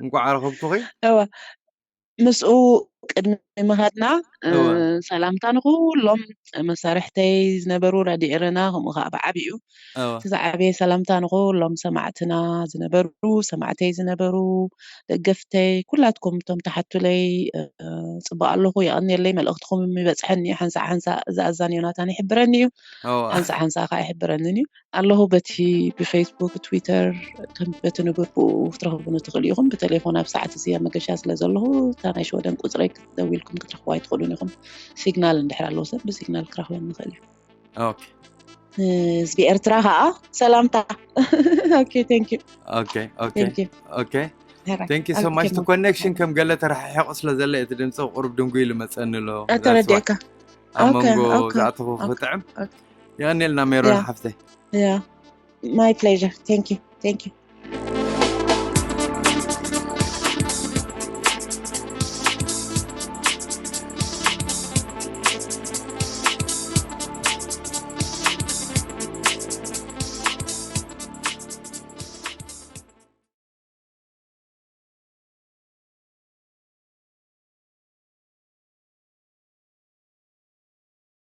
እንቋዕ ረኸብኩኺ። ምስኡ ቅድሚ ምኻድና ሰላምታ ንኩሎም መሳርሕተይ ዝነበሩ ራድዮ ኤረና፣ ከምኡ ከዓ ብዓብኡ እቲ ዝዓበየ ሰላምታ ንኩሎም ሰማዕትና ዝነበሩ፣ ሰማዕተይ ዝነበሩ፣ ደገፍተይ፣ ኩላትኩም እቶም ተሓቱለይ፣ ጽቡቅ ኣለኹ፣ የቐንየለይ፣ መልእኽትኹም ይበጽሐኒ፣ ሓንሳእ ሓንሳእ እዚ ኣዛን ዮናታን ይሕብረኒ እዩ፣ ሓንሳእ ሓንሳእ ከዓ ይሕብረንን እዩ። ኣለኹ። በቲ ብፌስቡክ፣ ትዊተር፣ ከም በቲ ንቡር ብኡ ክትረኽቡኒ ትኽእሉ ኢኹም። ብቴሌፎን ኣብ ሰዓት እዚ ኣብ መገሻ ስለ ዘለኹ፣ እታ ናይ ሽወደን ቁጽረይ ክትደዊልኩም ክትረኽቡ ኣይትኽእሉን ኢኹም። ሲግናል እንድሕር ኣለዎ ሰብ ብሲግናል ክረኽበኒ ይኽእል እዩ። ኦኬ። ህዝቢ ኤርትራ ከዓ ሰላምታ። ኦኬ፣ thank you። ኦኬ፣ ኦኬ፣ Thank you። ኦኬ። ሕራይ። Thank you so ኣብ much። እቲ ከማን። ኮኔክሽን ከም ገለ ተረሓሒቑ ስለ ዘሎ እቲ ድምፂ ቁሩብ ድንጉ ኢሉ መፀኒ ኣሎ። That's why። ኣተረዲእካ። ኣብ ኦኬ፣ መንጎ ኦኬ፣ ዝኣተኹ ኦኬ፣ ክጥዕም። ኦኬ። የቐንየልና ሜሮን ያ። ሓፍተይ። ያ። My pleasure። Thank you። Thank you።